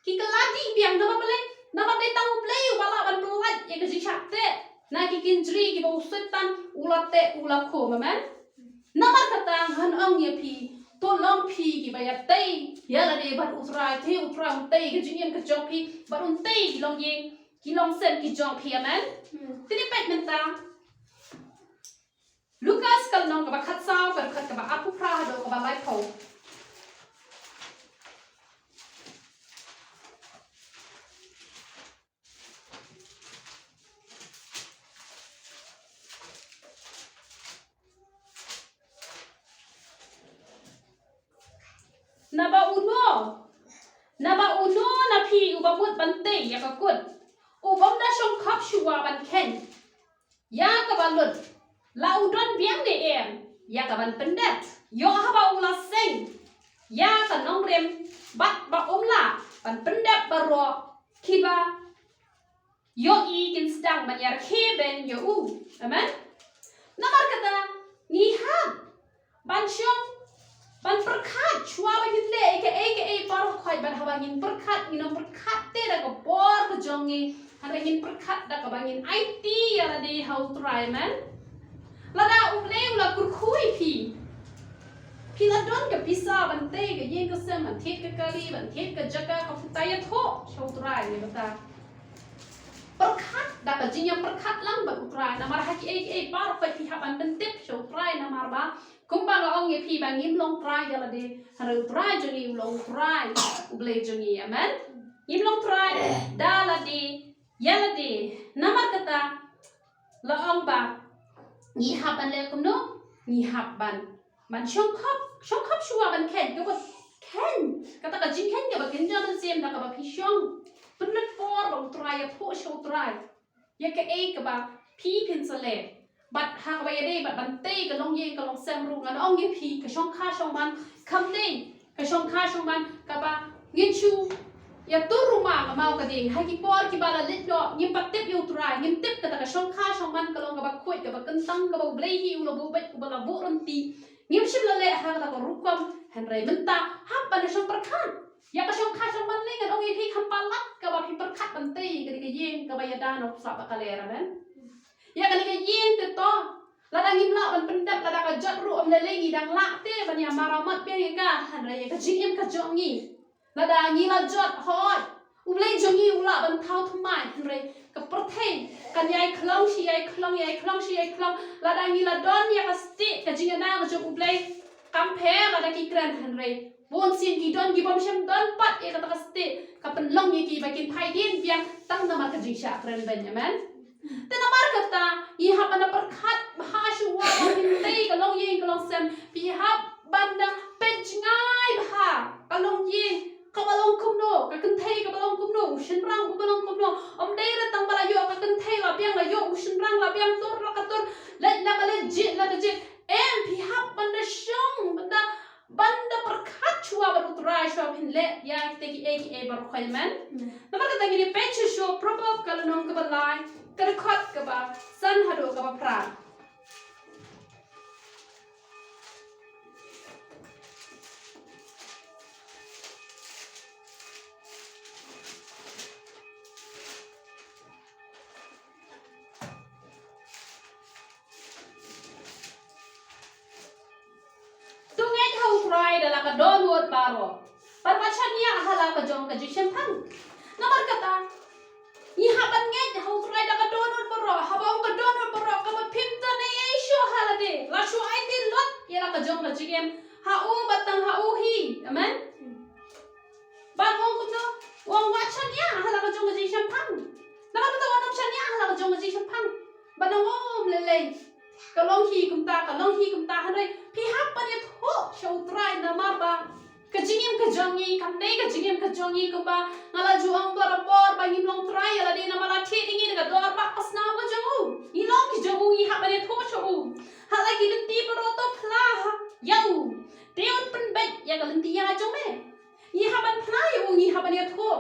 ki kylla dih biang. Namar balei? Namar dei tang U Blei uba lah ban pyllait ïa ka jingshah teh na ki kynjri kiba u Soitan u la teh u la khum. Amen. Namar kata ngan ong ïa phi, To long phi kiba ïatei ïalade bad U Trai, te U Trai un tei ka jingim ka jong phi, bad un tei ki longïing ki longsem ki jong phi, amen. Hmm. Te ngin peit mynta Lukas ka lynnong kaba khatsaw, ka dkhot kaba arphew phra haduh kaba laiphew. Naba uno, naba uno na phi uba mut ban tei ïa ka kut, u bym da shongkhop shuwa ban kheiñ ïa kaba lut, la u don biang ne em ïa ka ban pyndep, ïoh haba u la seng ïa ka nongrim, bad ba um lah ban pyndep baroh kiba ïohi kin sdang ban ïarkhie beiñ ïa u. Amen. Namar kata, ngi hap ban shong, ban pyrkhat shuwa ba ngin leh ïa kaei kaei baroh khoit, bad haba ngin pyrkhat, ngin ym pyrkhat te da ka bor ka jong ngi, hynrei ngin pyrkhat da kaba ngin aiti ïalade ha U Trai, amen. Lada U Blei u la kyrkhu ïa phi, phi la don ka pisa ban tei ka ïing ka sem, ban thied ka kali, ban thied ka jaka, ka phutai, ïathuh sha U Trai, ïa kata. Pyrkhat da ka jingïapyrkhat lang bad U Trai, namar ha kiei kiei baroh phi hap ban pyntip sha U Trai, namar ba kumba nga ong ïa phi ba ngim long trai ïalade, hynrei U Trai jong ngi u long U Trai, U Blei jong ngi, amen. Ngim long trai da lade ïalade, namar kata la ong ba ngi hap ban leh kumno, ngi hap ban ban shongkhop, shongkhop shuwa ban kheiñ, kaba kheiñ, kata ka jingkheiñ kaba kynja mynsiem da kaba phi shong pynlut por ba U Trai, ïathuh sha U Trai ïa kaei kaba phi phin sa leh. Bad ha kaba ïadei bad ban tei ka longïing ka longsem ruh, ngan ong ïa phi, ka shongkha shongman kam dei ka shongkha shongman kaba ngin shu ïa tur ruma ka maw ka ding. Ha ki por kiba la leit noh, ngim pat tip ïa U Trai, ngim tip kata ka shongkha shongman ka long kaba khuid, kaba kyntang, kaba U Blei hi u la buh beit, uba la buh ryntih. Ngim shym la leh ha kata ka rukom, hynrei mynta hap ban da shong pyrkhat ïa ka shongkha shongman. Lei ngan ong ïa phi, kham palat kaba phi pyrkhat ban tei ïa kane ka ïing kaba ïada na u sah ba ka ler, amen. Ïa kane ka ïing te to, lada ngim lah ban pyndep, lada ka jot ruh, ym lei lei ngi dang lah te ban ïa maramat biang ïa ka, hynrei ïa ka jingim ka jong ngi, lada ngi la jot, hooid, U Blei jong ngi u lah ban thaw thymmai, hynrei ka pyrthei kan ïai khlong shi ïai khlong, ïai khlong shi ïai khlong. Lada ngi la don ïa ka stieh ka jingïada ka jong U Blei, kam pher lada ki kren, hynrei bun sien ki don ki bym shym don pat ïa kata ka stieh, ka pynlong ïa ki ba kin phai dien biang tang namar ka jingshah kren beiñ, amen. Te namar kata, ngi hap ban da pyrkhat bha shuwa ba ngin tei ka longïing ka longsem. Phi hap ban da peit jngai bha ka longïing kaba long kumno, ka kynthei kaba long kumno, u shynrang uba long kumno. Ym dei re tang ba la ïoh ka kynthei la biang, la ïoh u shynrang la biang, tur la ka tur, leit la ka leit, jied la ka jied. Em, phi hap ban da shong, ban da, ban da pyrkhat shuwa bad U Trai shuwa phin leh ïa kita kiei kiei baroh khoit, amen. Namar kata ngin ïa peit shuh shuh Proverb ka lynnong kaba lai, ka dkhot kaba san haduh kaba phra. To ngeit ha U Trai da la ka dohnud baroh, bad wat shaniah ha la ka jong ka jingshemphang. Namar kata, ngi hap ban ngeit ha U Trai da ka dohnud baroh, haba ong ka dohnud baroh, kaba phim don ei ei shuh ha lade, la shu aiti lut ïa la ka jong ka jingim ha u, bad tang ha u hi. Amen. Ban ong kumno, ong wat shaniah ha la ka jong ka jingshemphang. Namar kata wat nym shaniah ha la ka jong ka jingshemphang. Ban ong ym lei lei, ka long hi kumta, ka long hi kumta, hynrei phi hap ban ïathuh sha U Trai namar ba ka jingim ka jong ngi kam dei ka jingim ka jong ngi kumba nga la ju ong barabor ba ngim long trai ïa lade namar la thied ïa ngi da ka dor ba ka snam ka jong u. Ngi long ki jong u, ngi hap ban ïathuh sha u. Ha la ki lynti baroh to phla ha ïa u. Te un pynbeit ïa ka lynti ïa jong me. Ngi hap ban phla ïa u, ngi hap ban ïathuh.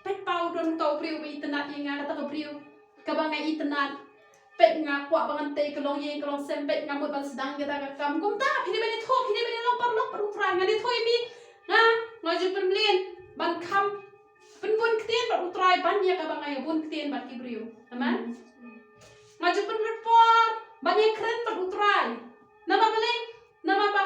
Peit, pa u don uta u briew ba itynnad ïa nga, kata ka briew kaba nga itynnad. Peit, nga kwah ba ngan tei ka longïing ka longsem, peit, nga mut ban sdang kata ka kam. Kumta phi dei ban ïathuh, phi dei ban ïalong paralok bad U Trai. Ngan ïathuh ïa phi, nga, nga ju pynmlien ban kham pynbun ktien bad U Trai ban ïa kaba nga ïa bun ktien bad ki briew. Amen. Nga ju pynlut por ban ïa kren bad U Trai. Namar balei? Namar ba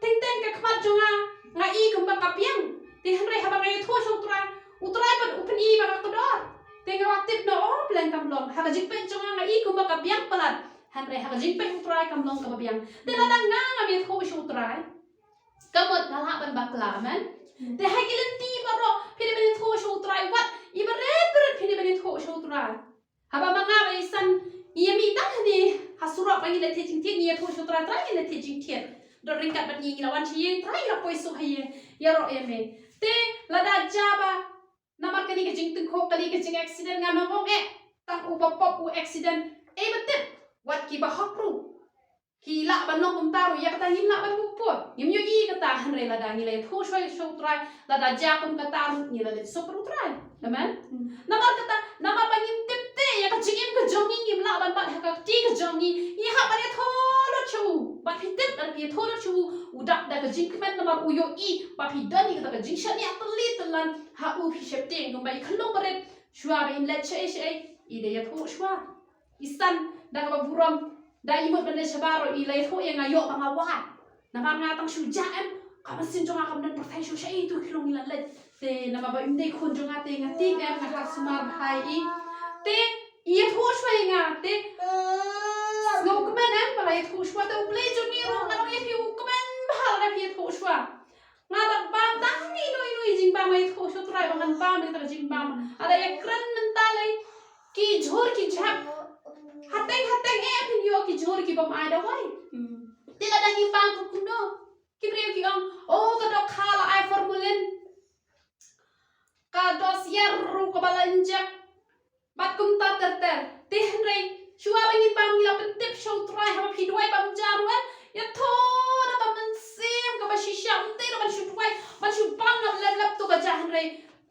Teng teng ka khmat jong nga, nga i kumba ka biang. Te hynrei haba nga ïathuh sha U Trai, U Trai pat u pyni ba ka kordor. Te nga la tip noh, oh, pleng kam long. Ha ka jingpeit jong nga, nga i kumba ka biang palat. Hynrei ha ka jingpeit U Trai kam long kaba biang. Te lada nga ngam ïathuh sha U Trai, ka mut nga lah ban bakla, amen. Te ha ki lynti baroh, phi dei ban ïathuh sha U Trai, wat i barit barit phi dei ban ïathuh sha U Trai. Haba ma nga bad i San ngi ïa mih tang hangne ha surok ba ngi leit thied jingthied, ngi ïathuh sha U Trai, Trai, ngi leit thied jingthied. Don ryngkat bad ngi, ngi la wan sha ïing, Trai, ngi la poi suk ha ïing, ïaroh ïa me. Te lada jia ba namar kane ka jingtyngkhuh, kane ka jingaccident, ngam ong eh tang uba pop u accident. Ei ba tip, wat kiba hok ruh ki lah ban long kumta ruh, ïa kata ngim lah ban buh pud. Ngim ïohi kata, hynrei lada ngi la ïathuh sha, sha U Trai, lada jia kum kata ruh ngi la leit suk bad U Trai. Amen. Namar kata, namar ba ngim tip te ïa ka jingim ka jong ngi, ngim lah ban bat ha ka kti ka jong ngi, ngi hap ban ïathuh lut sha u. Bad phi tip, lada phi ïathuh lut sha u, u dak da ka jingkmen namar u ïohi ba phi don ïa kata ka jingshaniah tylli tyllan ha u. Phi sheptieng kumba i khyllung barit, shuwa ba in leit shaei shaei i da ïathuh shuwa. I San da kaba burom, da i mut ban leit shabar ruh i la ïathuh ïa nga, ïoh ba nga wad. Namar nga tang shu jah em, ka mynsiem jong nga kam don pyrthei shuh shaei tu ki long i la leit. Te namar ba im dei khun jong nga te nga tieng em, nga hap sumar bha ïa i. Te i ïathuh shuwa ïa nga te, nga u kmen em ba la ïathuh shuwa, te U Blei jong ngi ruh nga ong ïa phi u kmen bha lada phi ïathuh shuwa. Nga da bam tang ino ino i jingbam, nga ïathuh sha U Trai ba ngan bam ïa kata ka jingbam. Lada ïakren mynta lei ki jhur ki jhep, hateng hateng eh phin ïoh ki jhur ki bym ai dawai. Te lada ngi bam kumno, ki briew ki ong, oh, ka dohkha la ai formalin, ka dohsiar ruh kaba la inject, bad kumta ter ter. Te hynrei shuwa ba ngin bam ngi la pyntip sha U Trai, haba phi duwai bam ja ruh, ïathuh da ka mynsiem kaba shisha, ym dei ruh ban shu duwai, ban shu bam lap lap lap tu ka ja, hynrei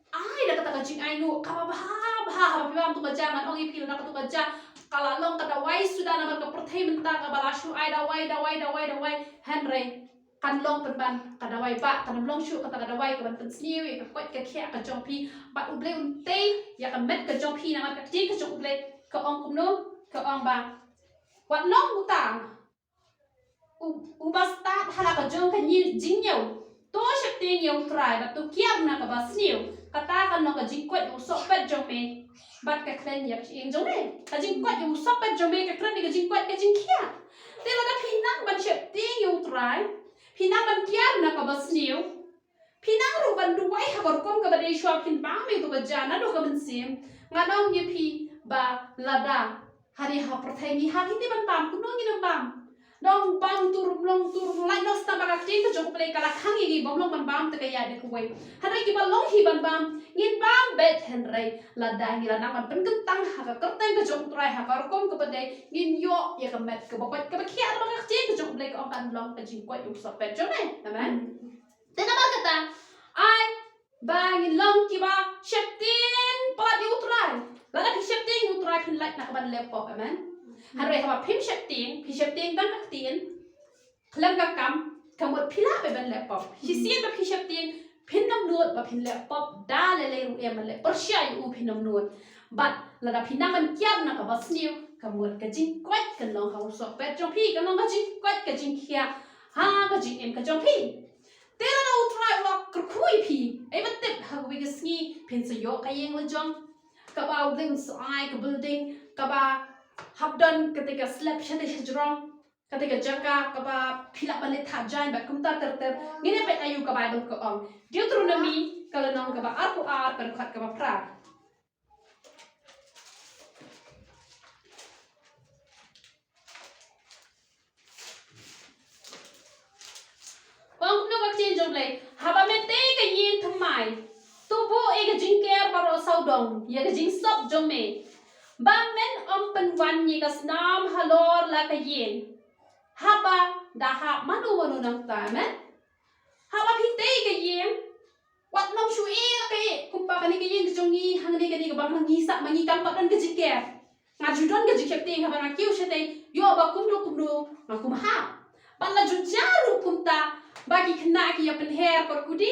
ai da kata ka jingainguh kaba bha bha. Haba phi bam tu ka ja, ngan ong ïa phi, lada katu ka ja ka la long ka dawai suda namar ka pyrthei mynta kaba la shu ai dawai, dawai, dawai, dawai, hynrei kan long pynban ka dawai ba kan long shuh kata ka dawai kaban pynsniew ïa ka koit ka khiah ka jong phi. Bad U Blei un tei ïa ka met ka jong phi namar ka ktien ka jong U Blei ka ong kumno, ka ong ba wat long uta u, uba stad ha la ka jong ka jingñiew. To sheptieng ïa U Trai bad to kiar na kaba sniew, kata kan long ka jingkoit ïa u sohpet jong me bad ka khlaiñ ïa ka shyieng jong me. Ka jingkoit ïa u sohpet jong me ka kren ïa ka jingkoit ka jingkhiah. Te lada phi nang ban sheptieng ïa U Trai, phi nang ban kiar na kaba sniew, phi nang ruh ban duwai ha ka rukom kaba dei shuwa phin bam ïa tu ka ja naduh ka mynsiem. Ngan ong ïa phi ba lada hangne ha pyrthei ngi hap hi te ban bam, kumno ngin ym bam? Nong bam tur, nong tur, lait noh stamp ba ka ktien ka jong U Blei ka la khang ïa ngi bym long ban bam te ka ïa dei kawei. Hynrei kiba long hi ban bam ngin bam beit, hynrei lada ngi la nang ban pynkyntang ha ka kyrteng ka jong U Trai ha ka rukom kaba dei, ngin ïoh ïa ka met kaba koit kaba khiah, namar ka ktien ka jong U Blei ka ong kan long ka jingkoit ïa u sohpet jong me. Amen. Te namar kata, ai ba ngin long kiba sheptieng palat ïa U Trai. Lada phi sheptieng ïa U Trai phin lait na kaban leh pop, amen. Hynrei haba phim sheptieng, phi sheptieng tang ka ktien, khlem ka kam, ka mut phi lah beit ban leh pop. Shisien ba phi sheptieng, phin ym nud ba phin leh pop da lei lei ruh, em, ban leh pyrshah ïa u phin ym nud. Bad lada phi nang ban kiar na kaba sniew, ka mut ka jingkoit kan long ha u sohpet jong phi, kan long ka jingkoit ka jingkhiah ha ka jingim ka jong phi. Te lada U Trai u la kyrkhu ïa phi, ei ba tip ha kawei ka sngi phin sa ïoh ka ïing la jong kaba U Blei un sa ai, ka building kaba hap don kata ka slab shatei shajrong, kata ka jaka kaba phi lah ban leit thad jaiñ bad kumta ter ter. Ngin ïa peit aïu ka Baibl ka ong. Deuteronomi ka lynnong kaba arphew ar, ka dkhot kaba phra. Ka ong kumno ka ktien jong U Blei? Haba me tei ka ïing thymmai, to buh ïa ka jingker baroh sawdong ïa ka jingsop jong me, ba men ym pynwan ïa ka snam halor la ka ïing. Haba da hap mano mano nangta, amen. Haba phi tei ka ïing, wat nym shu ïeh la ka ïeh, kumba kane ka ïing ka jong ngi hangne, kane kaba ngi sah ma ngi kam pat don ka jingker. Nga ju don ka jingsheptieng haba nga kiew shatei, ïoh ba kumno kumno nga kum hap. Bad la ju jia ruh kumta ba ki khynnah ki ïa pynher kot kudi,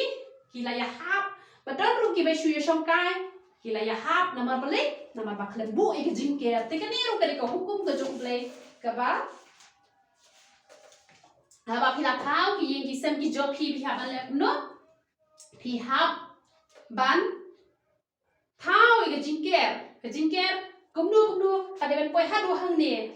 ki la ïa hap. Ba don ruh kiba shu ïa shongkai, ki la ïa hap. Namar balei? Namar ba khlem buh ïa ka jingker. Te kane ruh ka dei ka hukum ka jong U Blei kaba Haba phi la thaw ki ïing ki sem ki jong phi, phi hap ban leh kumno? Phi hap ban thaw ïa ka jingker. Ka jingker kumno kumno ka dei ban poi haduh hangne.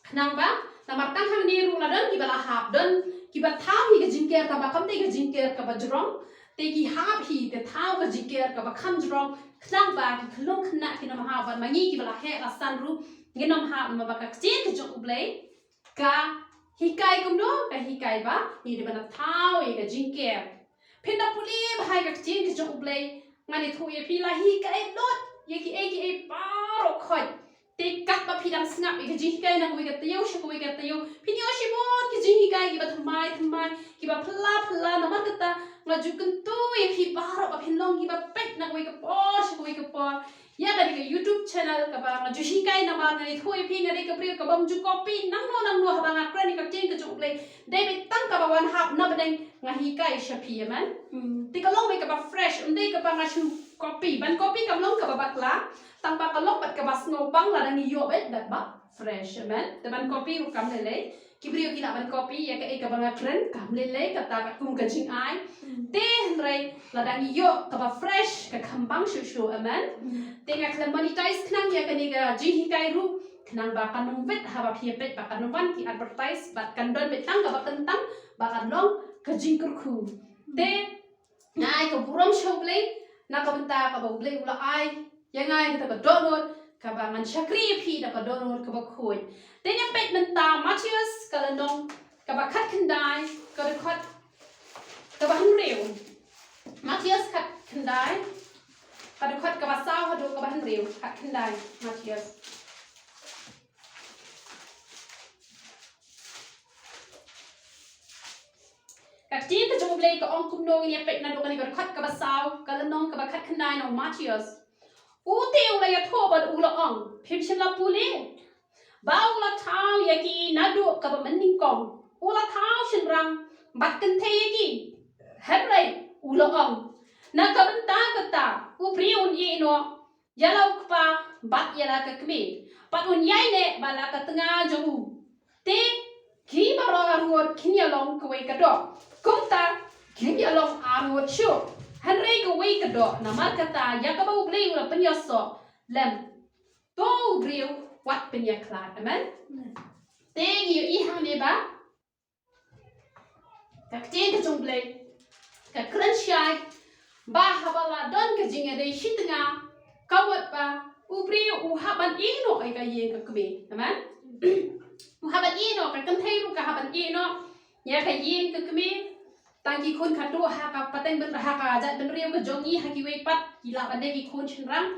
Khnang ba namar tang hangne ruh la don kiba la hap, don kiba thaw hi ka jingker, tangba kam dei ka jingker kaba jrong. Te ki hap hi te thaw ka jingker kaba kham jrong, khnang ba ki khyllung khynnah kin ym hap, bad ma ngi kiba la heh la san ruh ngin ym hap, namar ba ka ktien ka jong U Blei ka hikai kumno? Ka hikai ba ngi dei ban thaw ïa ka jingker. Phin da pule bha ïa ka ktien ka jong U Blei, ngan ïathuh ïa phi, la hikai lut ïa kiei kiei baroh khoit. Te katba phi dang sngap ïa ka jinghikai na kawei ka taïew sha kawei ka taïew, phin ïoh shibun ki jinghikai kiba thymmai thymmai, kiba phylla phylla. Namar kata nga ju kyntu ïa phi baroh ba phin long kiba peit na kawei ka por sha kawei ka por ïa kane ka YouTube channel kaba nga ju hikai, namar ngan ïathuh ïa phi, nga dei ka briew kabym ju copy nangno nangno. Haba nga kren ïa ka ktien ka jong U Blei, dei beit tang kaba wan hap na bneng nga hikai sha phi, amen. Te ka long beit kaba fresh, ym dei kaba nga shu copy. Ban copy kam long kaba bakla, tangba ka long beit kaba sngewbang lada ngi ïoh beit bad ba fresh, amen. Te ban copy ruh kam lei lei. Ki briew ki lah ban copy ïa kaei kaba nga kren, kam lei lei, kata ka kum ka jingai. Te hynrei lada ngi ïoh kaba fresh, ka kham bang shuh shuh, amen. Te nga khlem monetize khnang ïa kane ka jinghikai ruh, khnang ba kan ym bit, haba phi ïa peit ba kan ym wan ki advertise, bad kan don beit tang kaba kyntang ba kan long ka jingkyrkhu. Te nga ai ka burom sha U Blei na ka bynta kaba U Blei u la ai ïa nga ïa kata ka dohnud kaba ngan shakri ïa phi da ka dohnud kaba khuid. Te ngin peit mynta Mathaios ka lynnong kaba khatkhyndai, ka dkhot kaba hynriew. Mathaios khatkhyndai, ka dkhot kaba saw haduh kaba hynriew. Khatkhyndai Mathaios. Ka ktien ka jong U Blei ka ong kumno, ngin ïa peit naduh kane ka dkhot kaba saw, ka lynnong kaba khatkhyndai na u Mathaios. U te u la ïathuh bad u la ong, phim shym la pule ba u la thaw ïa ki naduh kaba mynnyngkong? U la thaw shynrang bad kynthei ïa ki. Hynrei u la ong, na ka bynta kata u briew un ïeh noh ïa la u kpa bad ïa la ka kmie, bad un ïaineh bad la ka tnga jong u. Te ki baroh arngut kin ïa long kawei ka doh. Kumta kim ïa long arngut shuh, hynrei kawei ka doh. Namar kata ïa kaba U Blei u la pynïasoh lem, to u briew wat pynïakhlad. Amen. Te ngi ïohi hangne ba ka ktien ka jong U Blei ka kren shai ba haba la don ka jingïadei shi tnga, ka mut ba u briew u hap ban ïeh noh ïa ka ïing ka kmie. Amen. U hap ban ïeh noh, ka kynthei ruh ka hap ban ïeh noh ïa ka ïing ka kmie. Tang ki khun khadduh ha ka pateng byn, ha ka jaitbynriew ka jong ngi, ha kiwei pat ki lah ban dei ki khun shynrang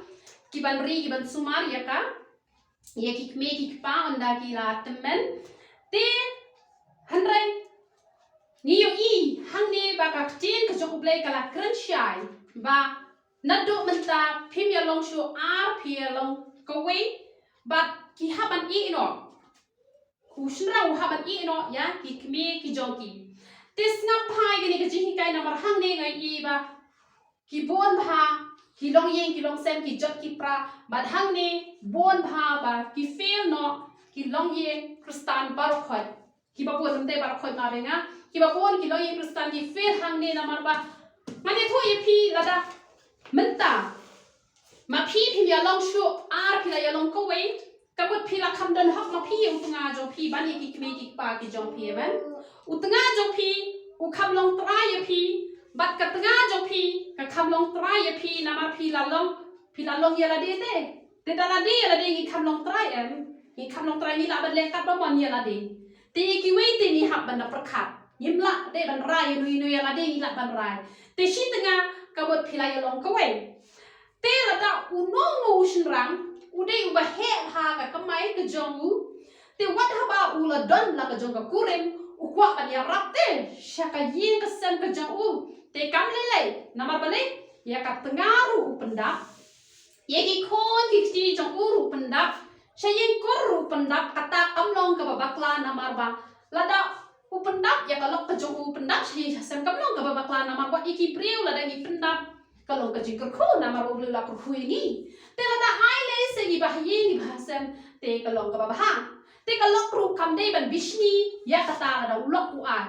ki ban ri, ki ban sumar ïa ka, ïa ki kmie ki kpa ynda ki la tymmen. Te hynrei ngi ïohi hangne ba ka ktien ka jong U Blei ka la kren shai ba naduh mynta phim ïa long shuh ar, phi ïa long kawei, bad ki hap ban ïeh noh. U shynrang u hap ban ïeh noh ïa ki kmie ki jong ki. Te sngap bha ïa kane ka jinghikai, namar hangne nga ïohi ba ki bun bha ki longïing ki longsem, ki jot ki pra, bad hangne bun bha ba ki fail noh ki longïing Khristan baroh khoit. Kiba bun, ym dei baroh khoit ma, bad nga, kiba bun ki longïing Khristan ki fail hangne. Namar ba ngan ïathuh ïa phi, lada mynta ma phi phim ïa long shuh ar, phi la ïa long kawei, ka mut phi la kham don hok ma phi ïa u tnga jong phi bad ïa ki kmie ki kpa ki jong phi. Amen. U tnga jong phi u kham long trai ïa phi, bad ka tnga jong phi ka kham long trai ïa phi, namar phi la long, phi la long ïa lade te. Te da lade ïa lade ngi kham long trai, em, ngi kham long trai, ngi lah ban leh katba mon ïa lade. Te ïa kiwei te ngi hap ban da pyrkhat, ngim lah dei ban rai ïa no ïa no, ïa lade ngi lah ban rai. Te shi tnga ka mut phi la ïa long kawei. Te lada uno uno u shynrang u dei uba heh ha ka kamai ka jong u, te wat haba u la don la ka jong ka kurim, u kwah ban ïarap te sha ka ïing ka sem ka jong u. Te kam lei lei, namar balei? Ïa ka tnga ruh u pyndap, ïa ki khun ki kti jong u ruh u pyndap, sha ïing kur ruh u pyndap. Kata kam long kaba bakla, namar ba lada u pyndap ïa ka lok ka jong u, pyndap sha ïing sha sem, kam long kaba bakla, namar wat ïa ki briew lada ngi pyndap ka long ka jingkyrkhu, namar U Blei u la kyrkhu ïa ngi. Te lada ai lei sha ngi ba ha ïing ngi ba ha sem, te ka long kaba bha. Te ka lok ruh kam dei ban bishni ïa kata lada u lok u ai.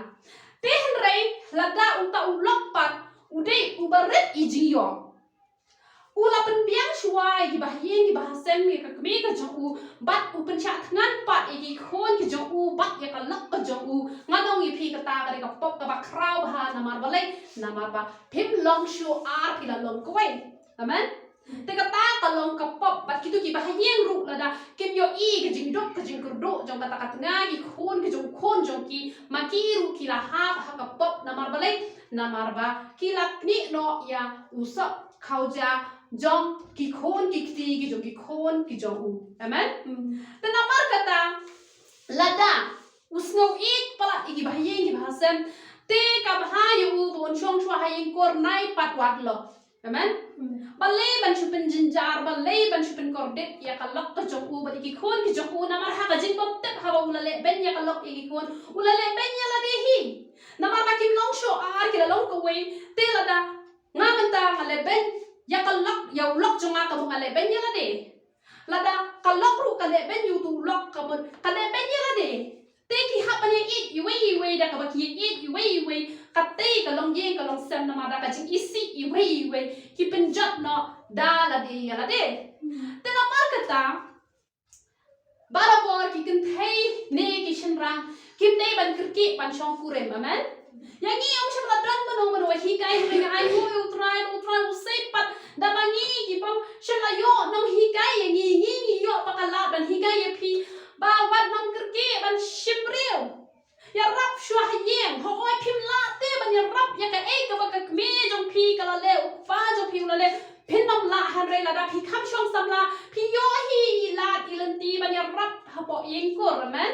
Te hynrei lada uta u lok pat u dei uba rit ïa i jingïoh, u la pynbiang shuwa ïa kiba ha ïing kiba ha sem ïa ka kmie ka jong u, bad u pynshah thngan pat ïa ki khun ki jong u bad ïa ka lok ka jong u. Ngan ong ïa phi, kata ka dei ka pop kaba khraw bha. Namar balei? Namar ba phim long shuh ar phi la long kawei. Amen. Te kata ka long ka pop, bad kito kiba ha ïing ruh lada kim ïohi ka jingduk ka jingkyrduh jong kata ka tnga ki khun ki jong u khun jong ki, ma ki ruh ki la hap ha ka pop. Namar balei? Namar ba ki la knieh noh ïa u soh khawja jong ki khun ki kti ki jong ki khun ki jong u. Amen. Te namar kata lada u sngew ïeit palat ïa kiba ha ïing kiba ha sem, te ka bha ïa u ba un shong shuwa ha ïing kur nai pat wat lok. Amen. Balei ban shu pynjynjar, balei ban shu pynkordit ïa ka lok ka jong u bad ïa ki khun ki jong u? Namar ha ka jingbymtip haba u la leh beiñ ïa ka lok ïa ki khun, u la leh beiñ ïa lade hi. Namar ba kim long shuh ar, ki la long kawei. Te lada nga mynta nga leh beiñ ïa ka lok, ïa u lok jong nga, ka mut nga leh beiñ ïa lade. Lada ka lok ruh ka leh beiñ ïa uto u lok, ka mut ka leh beiñ ïa lade. Te ki hap ban ïaieit iwei iwei, da kaba ki ïaieit iwei iwei, katei ka longïing ka longsem, namar da ka jingisih iwei iwei ki pynjot noh da lade ïa lade. Te namar kata barabor ki kynthei ne ki shynrang kim dei ban kyrkieh ban shong kurim. Amen. Ïa ngi ym shym la don mano mano ba hikai, hynrei nga ainguh ïa U Trai, U Trai u sei pat da ba ngi ki bym shym la ïoh nonghikai ïa ngi, ngi ngi ïoh ba ka lad ban hikai ïa phi ba wat nym kyrkieh ban shim briew. Ïarap shuwa ha ïing. Hooid, phim lah te ban ïarap ïa kaei kaba ka kmie jong phi ka la leh, u kpa jong phi u la leh, phin nym lah. Hynrei lada phi kham shong samla, phi ïoh hi i lad i lynti ban ïarap hapoh ïing kur. Amen.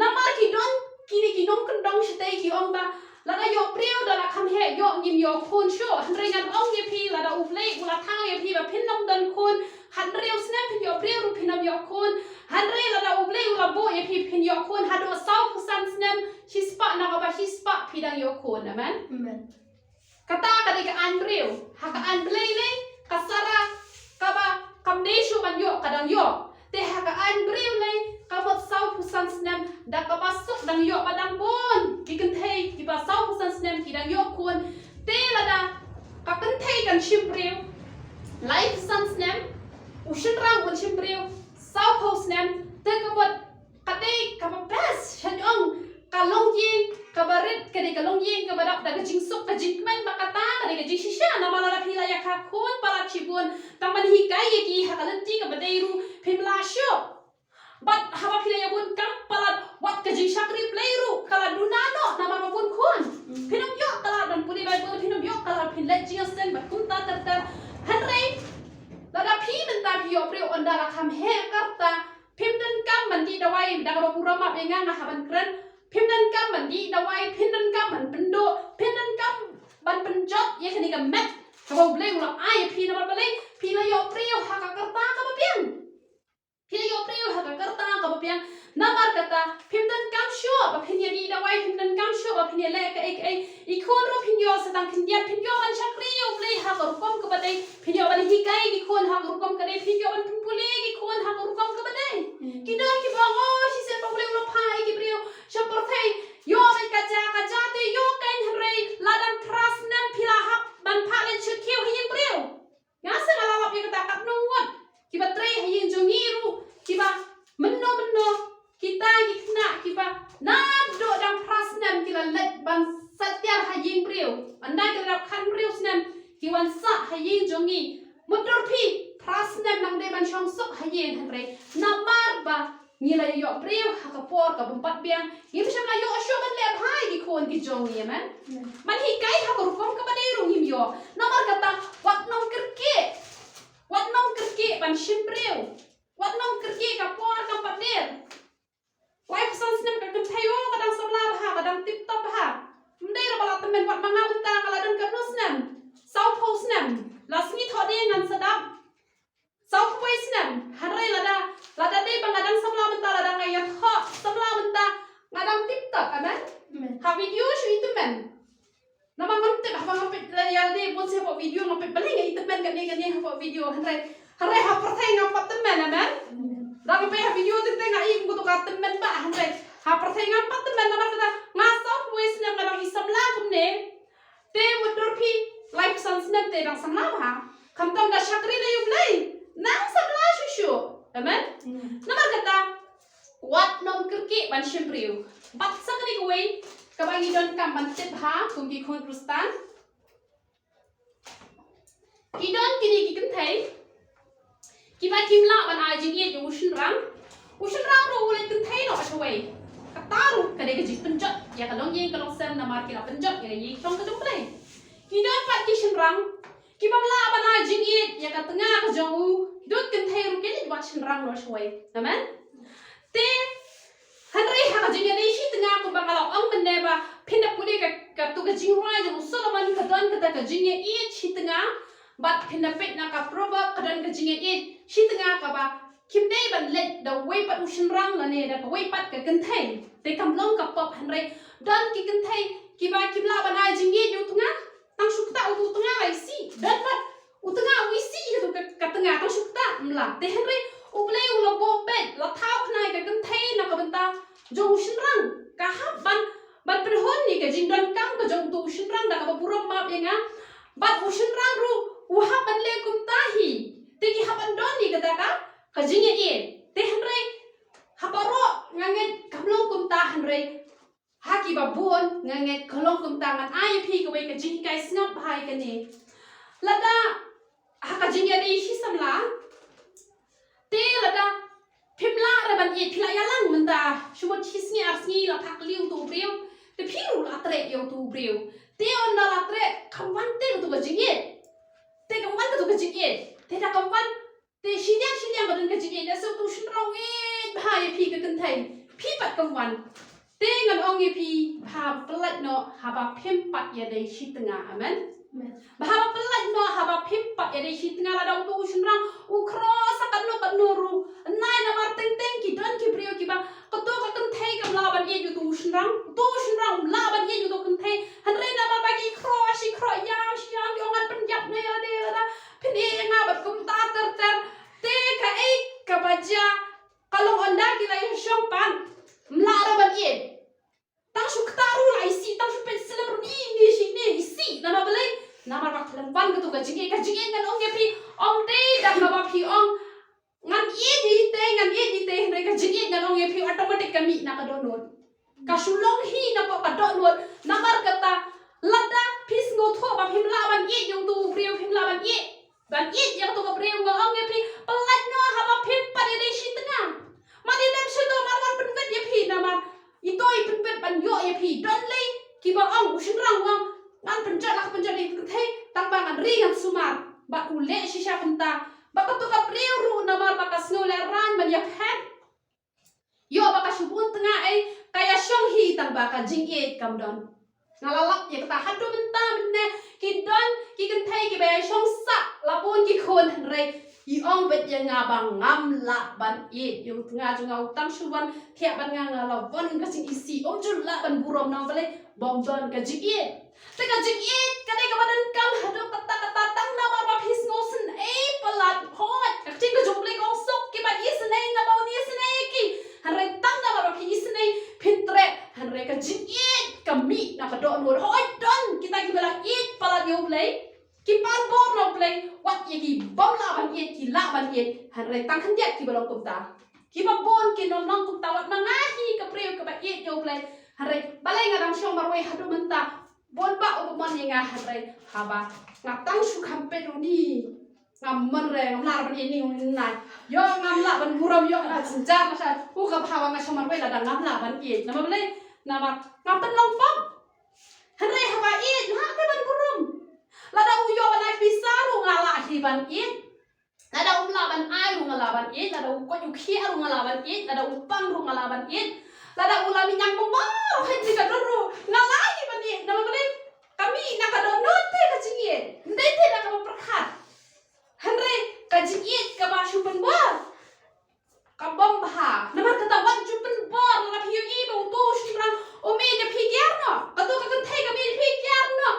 Namar ki don kine ki nongkyndong shatei ki ong ba lada ïoh briew da la kham heh ïoh, ngim ïoh khun shuh. Hynrei ngan ong ïa phi, lada U Blei u la thaw ïa phi ba phin nym don khun, hynriew snem phin ïoh briew ruh phin nym ïoh khun. Hynrei lada U Blei u la buh ïa phi phin ïoh khun haduh sawphew san snem, shispah na kaba shispah phi dang ïoh khun. Amen. Kata ka dei ka aiñ briew. Ha ka aiñ Blei lei, ka Sara kaba kam dei shuh ban ïoh ka dang ïoh. Te ha ka aiñ briew lei, ka mut sawphew san snem da kaba suk dang ïoh ba dang bun ki kynthei kiba sawphew san snem ki dang ïoh khun. Te lada ka kynthei kan shim briew laiphew san snem, u shynrang un shim briew sawphew snem, te ka mut ka dei kaba best. Shen ong ka longïing kaba rit ka dei ka longïing kaba dap da ka jingsuk ka jingkmen, ba kata ka dei ka jingshisha. Namar lada phi la ïa kha khun palat shibun, tang ban hikai ïa ki ha ka lynti kaba dei ruh phim lah shuh. Bad haba phi la ïa bun kam palat, wat ka jingshakri Blei ruh ka la duna noh namar ba bun khun. Phin nym ïoh ka lad ban pule Baibl, phin nym ïoh ka lad phin leit jingïaseng bad kumta ter ter. Hynrei lada phi mynta phi ïoh briew ynda la kham heh ka rta, phim donkam ban dih dawai, da kaba burom ap ïa nga, nga hap ban kren. Phim donkam ban dih dawai, phim donkam ban pynduh, phim donkam ban pynjot ïa kane ka met kaba U Blei u la ai ïa phi. Namar balei? Phi la ïoh briew ha ka rta kaba biang. Phi la ïoh briew ha ka rta kaba biang. Namar kata phim donkam shuh ba phin ïa dih dawai, phim donkam shuh ba phin ïa leh kaei kaei. I khun ruh phin ïoh sa tang khyndiat, phin ïoh ban shakri ïa U Blei ha ka rukom kaba dei, phin ïoh ban hikai ki khun ha ka rukom ka dei, phin ïoh ban pynpule ki khun ha ka rukom kaba dei. Ki don kiba ong, oh, shisien ba U Blei u la phah ïa ki briew sha pyrthei, ïoh ban kaja kaja te ïoh kein, hynrei la dang phra snem phi la hap ban phah leit sha khiew ha ïing briew. Nga sa nga la lap ïa kata katno ngut kiba trei ha ïing jong ngi ruh, kiba mynno mynno kita ki khynnah kiba naduh dang phra snem ki la leit ban sait tiar ha ïing briew. Ynda ki la dap khatwei snem ki wan sah ha ïing jong ngi. Mutdur phi, phra snem nang dei ban shong suk ha ïing, hynrei namar ba ngi la ïoh briew ha ka por ka bym pat biang, ngim shym la ïoh shuh ban leh bha ïa ki khun ki jong ngi. Amen. Ban hikai ha ka rukom kaba dei ruh ngim ïoh. Namar kata wat nym kyrkieh. Wat nym kyrkieh ban shim briew. Wat nym kyrkieh, ka por kam pat der. Laiphew san snem ka kynthei, oh, ka dang samla bha, ka dang tip top bha. Ym dei ruh ba la tymmen, wat ma nga mynta nga la don katno snem? Sawphew snem. La sngi Thohdieng ngan sa dap sawphew snem. Hynrei lada, lada dei ba nga dang samla mynta, lada nga ïathoh samla mynta, nga dang tip top. Amen. Ha video shu i tymmen. Namar ngam tip, haba nga peit ïa lade bun sien hapoh video, nga peit balei nga i tymmen kane kane hapoh video. Hynrei, hynrei ha pyrthei ngam pat tymmen. Amen. Dang peit ha video te te nga i kum ka tymmen ba hynrei ha pyrthei ngam pat tymmen namar kata nga sawphew wei snem nga dang i samla kumne. Te mutdur phi laiphew san snem te dang samla ba ha. Khamtam da shakri na ïa U Blei nang samla shuh shuh. Amen. Namar kata wat nym kyrkieh ban shim briew. Bad sa kane kawei kaba ngi donkam ban tip ha kum ki khun Khristan. Ki don kine ki kynthei kiba kim lah ban ai jingïeit ïa u shynrang. U shynrang ruh u leit kynthei noh shawei. Kata ruh ka dei ka jingpynjot ïa ka longïing ka longsem namar ki la pynjot ïa ka ïing shong ka jong U Blei. Ki don pat ki shynrang kiba lah ban ai jingïeit ïa ka tnga ka jong u. Ki don kynthei ruh ki leit wad shynrang noh shawei. Amen. Te hynrei ha ka jingïadei shi tnga kumba nga la ong mynne ba phin da pule ka, katu ka jingrwai jong u Solomon ka don kata ka jingïaieit shi tnga. Bad phin da peit na ka Proverb ka don ka jingïaieit shi tnga kaba kim dei ban leit da uwei pat u shynrang lane da kawei pat ka kynthei. Te kam long ka pop hynrei don ki kynthei kiba kim lah ban ai jingïeit ïa u tnga. Tang shu kata utu u tnga la isih. Don pat u tnga u isih ïa utu ka, ka tnga tang shu kata mla. Te hynrei U Blei u la buh beit la thaw khnai ka kynthei na ka bynta jong u shynrang. Ka hap ban, ban pynhun ïa ka jingdonkam ka jong utu u shynrang da kaba burom map ïa nga. Bad u shynrang ruh u hap ban leh kumta hi. Te ki hap ban don ïa kata ka, ka jingïaieit. Te hynrei ha baroh nga ngeit kam long kumta hynrei ha kiba bun nga ngeit ka long kumta. Ngan ai ïa phi kawei ka jinghikai sngap bha ïa kane. Lada ha ka jingïadei shi samla te lada phim lah re ban ïeit, phi la ïalang mynta shu mut shi sngi ar sngi la phah kylli utu u briew te phi ruh la treh ïa utu u briew. Te ynda la treh kam wan te utu ka jingïeit. Te kam wan te utu ka jingïeit. Te da kam wan te shiliang shiliang ba don ka jingïeit, lehse utu u shynrang u ïeit bha ïa phi ka kynthei, phi pat kam wan. Te ngan ong ïa phi, bha ba pynlait noh haba phim pat ïadei shi tnga. Amen. Bha ba pynlait noh haba phim pat ïadei shi tnga. Lada utu u shynrang u khroh sa katno katno ruh, nai namar teng teng ki don ki briew kiba kato ka kynthei kam lah ban ïeit utu u shynrang, utu u shynrang u lah ban ïeit utu u kynthei. Hynrei namar ba ki khroh shi khroh ïam shi ïam ki ong ngan pynïap noh ïa lade lada phin ïeit ïa nga bad kumta ter ter. Te kaei kaba jia, ka long ynda ki la ïashong pat, ym lah re ban ïeit. Tang shu kata ruh la isih, tang shu peit slem ruh ni ni shi ni isih. Namar balei? Namar ba khlem wan katu ka jingïeit. Ka jingïeit ngan ong ïa phi, ym dei da kaba phi ong ngan ïeit ïa ite, ngan ïeit ïa ite, hynrei ka jingïeit ngan ong ïa phi automatic ka mih na ka dohnud. Ka shu long hi na ka dohnud. Namar kata lada phi sngewthuh ba phim lah ban ïeit ïa utu u briew, phim lah ban ïeit ban ïeit ïa katu ka briew, nga ong ïa phi, pynlait noh haba phim pat ïadei shi tnga. Mad ïa lem sha to, mad wan pynbeit ïa phi namar ito i pynbeit ban ïoh ïa phi. Don lei kiba ong, u shynrang u ong ngan pynjot, la ka pynjot ïa ka kynthei tang ba ngan ri ngan sumar. Bad u leh shisha kumta. Bad katu ka briew ruh namar ba ka sngew lehraiñ ban ïaphet. Ïoh ba ka shu bun tnga ei, ka ïashong hi tang ba ka jingïeit kam don. Nga la lap ïa kata haduh mynta mynne, ki don ki kynthei kiba ïashong sah la bun ki khun hynrei i ong beit ïa nga ba ngam lah ban ïeit ïa u tnga jong nga, u tang shu wan thiah bad nga, nga la wan ka jingisih, um ju lah ban burom namar balei, bym don ka jingïeit. Te ka jingïeit ka dei kaba donkam haduh katta katta, tang namar ba phi sngewsynei palat. Hooid, ka ktien ka jong U Blei ka ong suk kiba isynei namar un isynei ïa ki. Hynrei tang namar ba phi isynei phin treh. Hynrei ka jingïeit ka mih na ka dohnud. Hooid, don kita kiba la ïeit palat ïa U Blei, ki pan bor na U Blei, wat ïa ki bym lah ban ïeit, ki lah ban ïeit. Hynrei tang khyndiat kiba long kumta. Kiba bun kin ym long kumta, wat ma nga hi ka briew kaba ïeit ïa U Blei. Hynrei balei nga dang shong marwei haduh mynta. Bun bah u bymman ïa nga hynrei haba nga tang shu kham peit uni, ngam mon re, ngam lah ban ïeit ni uni nai. Ïoh ngam lah ban burom, ïoh nga jynjar nga sha u ka bha ba nga shong marwei lada ngam lah ban ïeit. Namar balei? Namar ngam pynlong pop. Hynrei haba ïeit lah te ban burom. Lada u ïoh ban ai pisa ruh nga lah hi ban ïeit. Lada um lah ban ai ruh nga lah ban ïeit, lada u koit u khiah ruh nga lah ban ïeit, lada u pang ruh nga lah ban ïeit, lada u la mih ñiang kumba ruh, hynrei ka don ruh nga lah hi ban ïeit. Namar balei? Ka mih na ka dohnud te ka jingïeit. Ym dei te da kaba pyrkhat. Hynrei ka jingïeit kaba shu pynbor ka bym bha. Namar kata wat ju pynbor lada phi ïohi ba uto u shynrang um ïeit ïa phi, kiar noh. Kato ka kynthei kam ïeit ïa phi, kiar noh.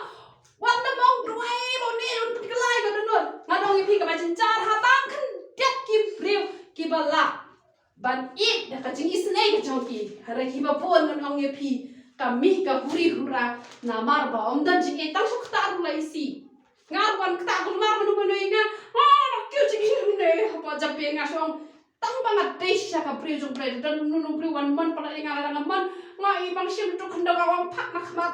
Wat nym ong duwai ba une un pynkylla ïa ka dohnud. Nga ong ïa phi kaba jynjar ha tang khyndiat ki briew kiba lah. Ban ïeit da ka jingisynei ka jong ki. Hynrei kiba bun ngan ong ïa phi, ka mih ka huri hura, namar ba ym don jingïeit, tang shu ktah ruh la isih. Nga ruh wan ktah kulmar mano mano ïa nga. Nga la kiew jingim ne hapoh jam phi nga shong. Tang ba nga dei shisha ka briew jong U Blei, don uno uno u briew wan mon palat ïa nga, lada nga mon, nga i bang shim tu khyndew, nga wan phah na khmat.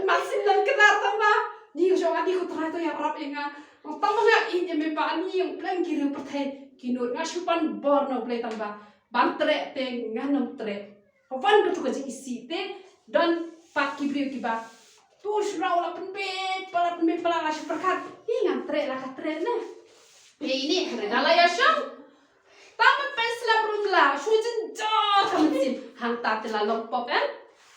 Mar syn don kynnar tang ba ni ka jong nga, ni ko Trai to ïarap ïa nga. Tang ba nga ïeit ïa me ba ani ïa U Blei, ki riew pyrthei ki nud, nga shu pan bor na U Blei tang ba ban treh te ngan ym treh. Ka wan katu ka jingisih te don pat ki briew kiba tu shu rah la pynbeit palat, pynbeit palat, la shu pyrkhat, hi ngan treh la ka treh ne. Ïa ine hynrei da la ïa shong. Tang ban peit slap ruh la shu jynjar ka mynsiem. Hangta te la long pop em.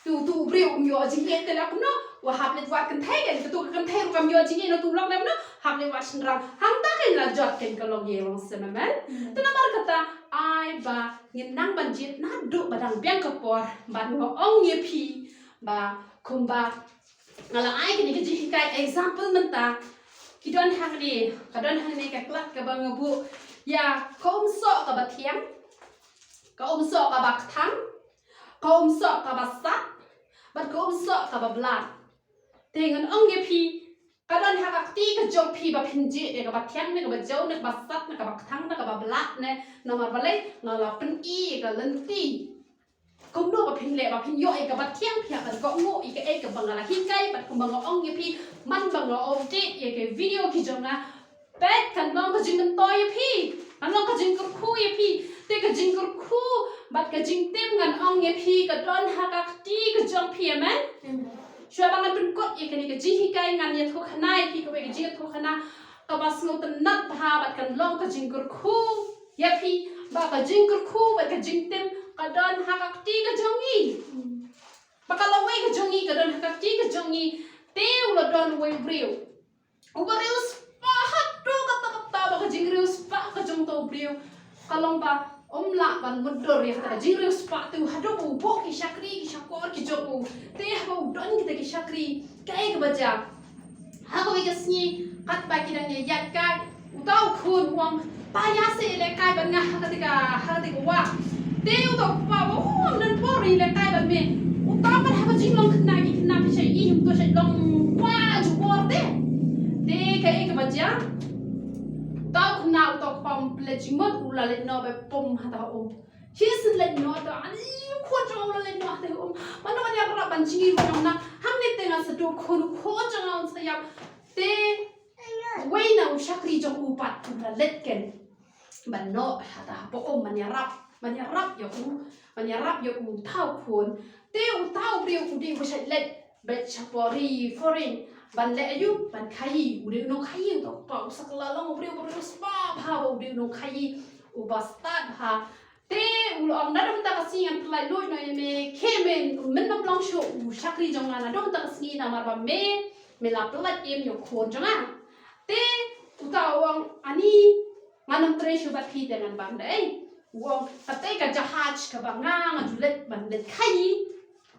Tu tu u briew um ïoh jingïeit te la kumno. Wa hap leit wad kynthei, kan katu ka kynthei ruh kam ïoh jingïeit na tu lok lem no. Hap leit wad shynrang. Hangta kan la jot kan ka long ïa long sem, amen. Te namar kata ai ba ngin nang ban jied naduh ba dang biang ka por, ban nga ong ïa phi ba kumba nga la ai kane ka jinghikai example mynta. Ki don hangne, ka don hangne ka klat kaba nga buh ïa ka umsoh kaba thiang, ka umsoh kaba kthang, ka umsoh kaba sat, bad ka umsoh kaba blat. Te ngan ong ïa phi, ka don ha ka kti ka jong phi ba phin jied ïa kaba thiang ne kaba jew ne kaba sat ne kaba kthang ne kaba blat ne, namar balei, nga la pyni ïa ka lynti. Kumno ba phin leh ba phin ïoh ïa kaba thiang, phi hap ban kohnguh ïa kaei kaba nga la hikai, bad kumba nga ong ïa phi man ba nga update ïa ka video ki jong nga. Peit, kan long ka jingmyntoi ïa phi, kan long ka jingkyrkhu ïa phi. Te ka jingkyrkhu bad ka jingtim ngan ong ïa phi ka don ha ka kti ka jong phi, amen. Shuwa ba ngan pynkut ïa kane ka jinghikai, ngan ïathuh khana ïa phi kawei ka jingïathuh khana kaba sngewtynnat bha bad kan long ka jingkyrkhu ïa phi, ba ka jingkyrkhu bad ka jingtim ka don ha ka kti ka jong ngi. Ba ka lawei ka jong ngi ka don ha ka kti ka jong ngi. Te u la don uwei u briew uba riewspah haduh katta katta, ba ka jingriewspah ka jong uta u briew ka long ba um lah ban mutdur ïa kata ka jingriewspah te u, haduh ba u buh ki shakri ki shakor ki jong u. Te haba u don kita ki shakri, kaei kaba jia? Ha kawei ka sngi katba ki dang ïaid kai, uta u khun u ong, "Pa, ïa sa ïalehkai bad nga ha kata ka, ha kata ka wah." Te uta u kpa u ong, "Ym don por ïalehkai bad me." Uta pat ha ka jinglong khynnah ki khynnah phi shait ïohi, um to shait long kwah jubor te. Te kaei kaba jia? Uta u khynnah, uta u kpa um pynleit jingmut, u la leit noh bad pom ha ta ha um. Shisien leit noh ta, ani u khun jong u la leit noh ha ta ha um. Mano ban ïarap ban jngi jong na. Hangne te nga sa duh khun, u khun jong nga un sa ïap. Te wei na u shakri jong u pat u la leit ken ban noh ha ta ha um ban ïarap, ban ïarap ïa u, ban ïarap ïa uta u khun. Te uta u briew u dei uba shait leit beit shapoh ri foreign ban leh aïu, ban khaïi. U dei u nongkhaïi, uta u kpa u sa kylla long u briew uba riewspah bha, u dei u nongkhaïi uba stad bha. Te u la ong, "Naduh mynta ka sngi ngan pynlait luid noh ïa me, khie me, men ym long shuh u shakri jong nga naduh mynta ka sngi, namar ba me, me la pynlait im ïa u khun jong nga." Te uta u ong, "Ani, ngan ym trei shuh bad phi te ngan bam da ei." U ong, "Kata ka jahaj kaba nga nga ju leit ban leit khaïi,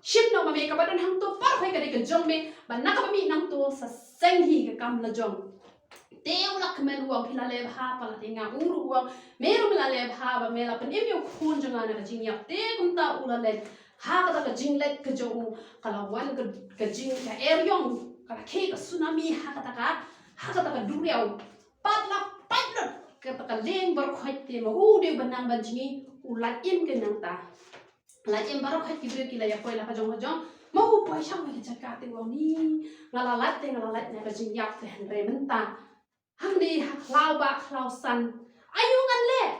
shim noh ma me, kaba don hangto baroh hi ka dei ka jong me, bad na kaba mih nangto sa seng hi ka kam la jong." Te u la kmen u ong, "Phi la leh bha palat ïa nga." U ruh u ong, "Me ruh me la leh bha ba me la pynim ïa u khun jong nga na ka jingïap." Te kumta u la leit. Ha kata ka jingleit ka jong u ka la wan ka, ka jing, ka eriong, ka la khie ka tsunami ha kata ka, ha kata ka duriaw. Pat la pait lut kata ka lieng baroh khoit, te ma u dei uba nang ban jngi, u lait im ken nangta. Lait im baroh khoit, ki briew ki la ïa poi la ka jong ka jong. Ma u poi sha kawei ka jaka te u ong, "Ni, nga la lait te nga la lait na ka jingïap te, hynrei mynta hangne ha khlaw bah khlaw san, aïu ngan leh?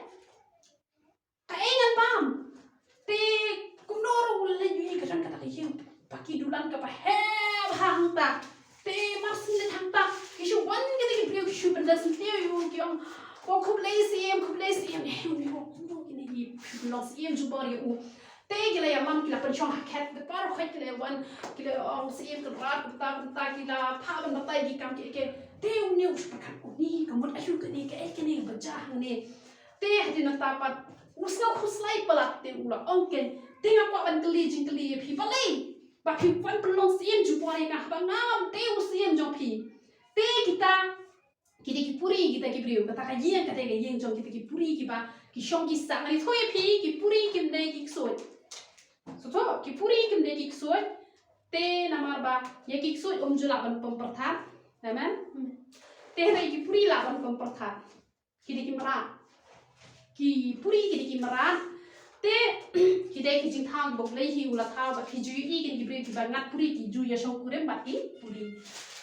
Kaei ngan bam?" Te kumno ruh u la leit ïohi ka don kata ka ïing ba ki dulan kaba heh bha hangta. Te mar syn leit hangta ki shu wan kita ki briew ki shu pynlong syntiew ïa u, ki ong, "Ko khublei syiem, khublei syiem." Eh, u ong, "Kumno kine ki shu pynlong syiem jubor ïa u?" Te ki la ïalam, ki la pynshong ha khet, te baroh khoit ki la ïawan, ki la ong, "Syiem Kynrad, kumta kumta," ki la phah ban batai ki kam kiei kiei. Te une u shu pyrkhat, "Une ka mut aïu kane, kaei kane ba jia hangne?" Te hadien nangta pat u sngew khuslai palat, te u la ong, "Ken, te nga kwah ban kylli jingkylli ïa phi, balei ba phi wan pynlong syiem jubor ïa nga haba ngam dei u syiem jong phi?" Te kita ki dei ki puri kita ki briew, kata ka ïing ka dei ka ïing jong kita ki puri kiba Ki shong ki sah, ngi thoh ïa phi, ki puri kim dei ki ksuid. Sngewthuh, ki puri kim dei ki ksuid. Te namar ba ïa ki ksuid um ju lah ban pynpyrthat. Amen. Te hynrei ki puri lah ban pynpyrthat. Ki dei ki mrad. Ki puri ki dei ki mrad. Te ki dei ki jingthaw ba U Blei hi u la thaw bad ki ju ïohi ki dei ki briew kiba ngat puri, ki ju ïa shongkurim bad ki puri.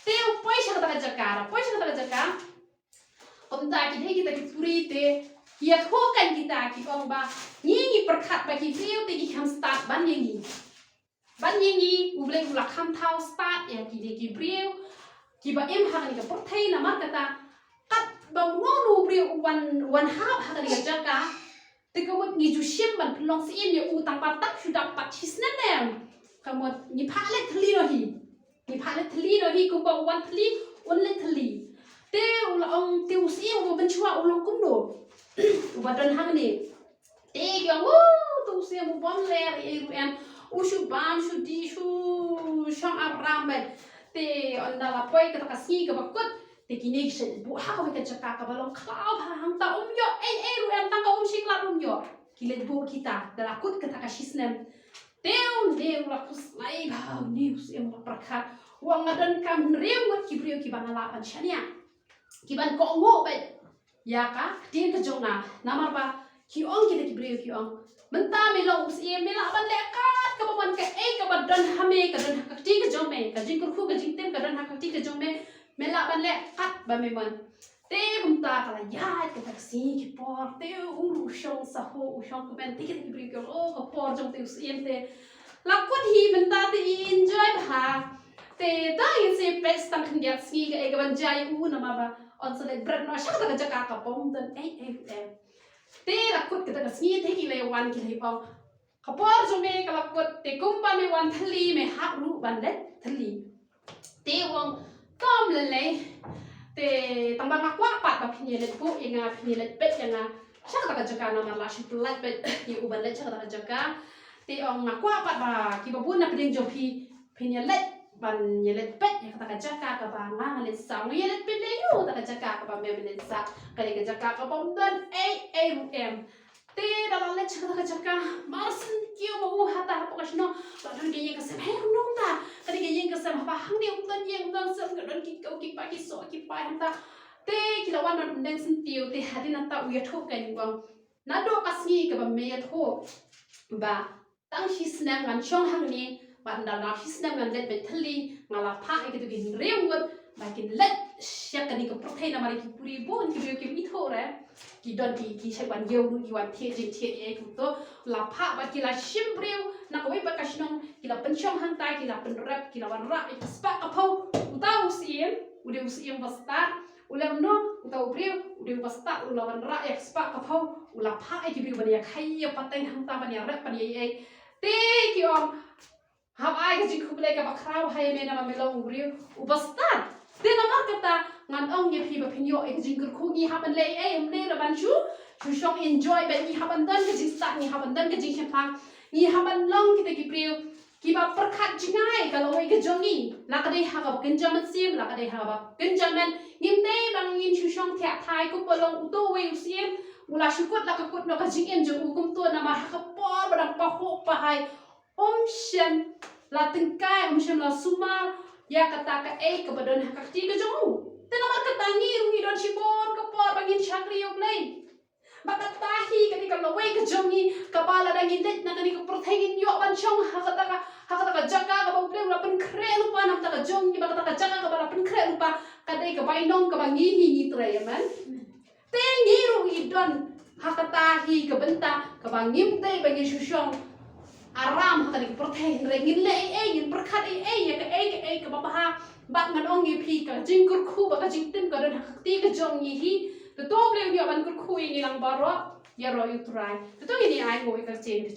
Te u poi sha kata ka jaka, poi sha kata ka jaka. Kumta ki dei kita ki puri te ki ïathuh kein kita, ki ong ba ngi ngi pyrkhat ba ki briew te ki kham stad ban ïa ngi. Ban ïa ngi, U Blei u la kham thaw stad ïa ki dei ki briew kiba im ha kane ka pyrthei, namar kata katba uno uno u briew u wan, wan hap ha kane ka jaka, te ka mut ngi ju shim ban pynlong syiem ïa u tang ba tang shu dap pat shi snem ne. Ka mut ngi phah leit thylli noh hi. Ngi phah leit thylli noh hi, kumba u wan thylli, un leit thylli. Te u la ong, te u syiem uba mynshuwa u long kumno? Uba don hangne. Te ki ong, u, te u syiem u bym leh ei ei ruh em. U shu bam, shu dih, shu shong aram beit. Te ynda la poi kata ka sngi kaba kut, te kine ki shait buh ha kawei ka jaka kaba long khlaw bha, hangta um ïoh ei ei ruh em, tang ka um shi klat um ïoh. Ki leit buh kita, da la kut kata ka shi snem. Te une u la khuslai bha, une u syiem u la pyrkhat. U ong, nga donkam hynriew ngut ki briew kiba nga lah ban shaniah, kiban kohnguh beit ïa ka ktien ka jong nga. Namar ba ki ong kita ki briew, ki ong, mynta me long u syiem, me lah ban leh kat kaba mon, kaei kaba don ha me ka don ha ka kti ka jong me, ka jingkyrkhu ka jingtim ka don ha ka kti ka jong me, me lah ban leh kat ba me mon. Te kumta ka la ïaid kata ka sngi ki por, te u ruh u shong sahuh, u shong kmen, te kita ki briew ki ong, o, ka por jong te u syiem te la kut hi, mynta te i enjoy bha. Te tang i shu peit tang khyndiat sngi, kaei kaban jia ïa u, namar ba un sa leit bret noh sha kata ka jaka kaba ym don ei ei ruh em. Te la kut kata ka sngi, te ki la wan ki la ong, ka por jong me ka la kut, te kumba me wan thylli, me hap ruh ban leit thylli. Te u ong, to ym lei lei. Te tang ba nga kwah pat ba phin ïa leit buh ïa nga, phin ïa leit peit ïa nga sha kata ka jaka, namar la shu pyllait beit ïa u ban leit sha kata ka jaka. Te u ong, nga kwah pat ba kiba bun na pdeng jong phi phin ïa leit ban ïa leit peit ïa kata ka jaka kaba nga nga leit sah. Nga ïa leit peit lei ïa kata ka jaka kaba me me leit sah. Ka dei ka jaka kaba ym don ei ei ruh em. Te da la leit sha kata ka jaka, mar syntiew ma u hata hapoh ka shnong, la don ka ïing ka sem, hei, kumno kumta? Ka dei ka ïing ka sem, haba hangne ym don ïing, ym don sem, ka don ki kew ki pa, ki soh ki pai hangta. Te ki la wan ban pyndeng syntiew, te hadien nangta u ïathuh kein, u ong, naduh ka sngi kaba me ïathuh ba tang shi snem ngan shong hangne, bad ynda la shi snem ngan leit beit thylli, nga la phah ïa kito ki hynriew ngut ba kin leit sha kane ka pyrthei, namar ïa ki puri bun ki briew kim ithuh re. Ki don ki, ki shait wan ïew ruh, ki wan thied jingthied ïa kumto. La phah bad ki la shim briew na kawei pat ka shnong, ki la pynshong hangta, ki la pynrep, ki la wanrah ïa ka spah ka phew. Uta u syiem u dei u syiem ba stad. U leh kumno? Uta u briew u dei uba stad, u la wanrah ïa ka spah ka phew, u la phah ïa ki briew ban ïa khaii ïa pateng hangta, ban ïa rep, ban ïa ei ei. Te ki ong, hap ai ka jingkhublei kaba khraw ha ïa me namar me long u briew uba stad. Te namar kata ngan ong ïa phi ba phin ïoh ïa ka jingkyrkhu, ngi hap ban leh ei ei, ym dei re ban shu, shu shong enjoy beit, ngi hap ban don ka jingstad, ngi hap ban don ka jingshemphang, ngi hap ban long kita ki briew kiba pyrkhat jngai ïa ka lawei ka jong ngi, la ka dei ha kaba kynja mynsiem, la ka dei ha kaba kynja met. Ngim dei ba ngin shu shong thiah thai kumba long uto uwei u syiem, u la shu kut la ka kut noh ka jingim jong u kumto, namar ha ka por ba dang pahuh pahai, um shym la tyngkai, um shym la sumar ïa kata kaei kaba don ha ka kti ka jong u. Te namar kata ngi ruh ngi don shibun ka por ba ngin shakri ïa U Blei. Ba kata hi ka dei ka lawei ka jong ngi, kaba lada ngin leit na kane ka pyrthei ngin ïoh ban shong ha kata ka, ha kata ka jaka kaba U Blei u la pynkhreh lypa na ka bynta ka jong ngi, ba kata ka jaka kaba la pynkhreh lypa ka dei ka bainong kaba ngi hi ngi trei, amen. Te ngi ruh ngi don ha kata hi ka bynta kaba ngim dei ba ngin shu shong aram ha kane ka pyrthei, hynrei ngin leh ei ei, ngin pyrkhat ei ei ïa kaei kaei kaba bha. Bad ngan ong ïa phi, ka jingkyrkhu bad ka jingtim ka don ha ka kti ka jong ngi hi. Te to U Blei un ïoh ban kyrkhu ïa ngi lang baroh, ïaroh ïa U Trai. Te to ngin ïa ai nguh ïa ka ktien ka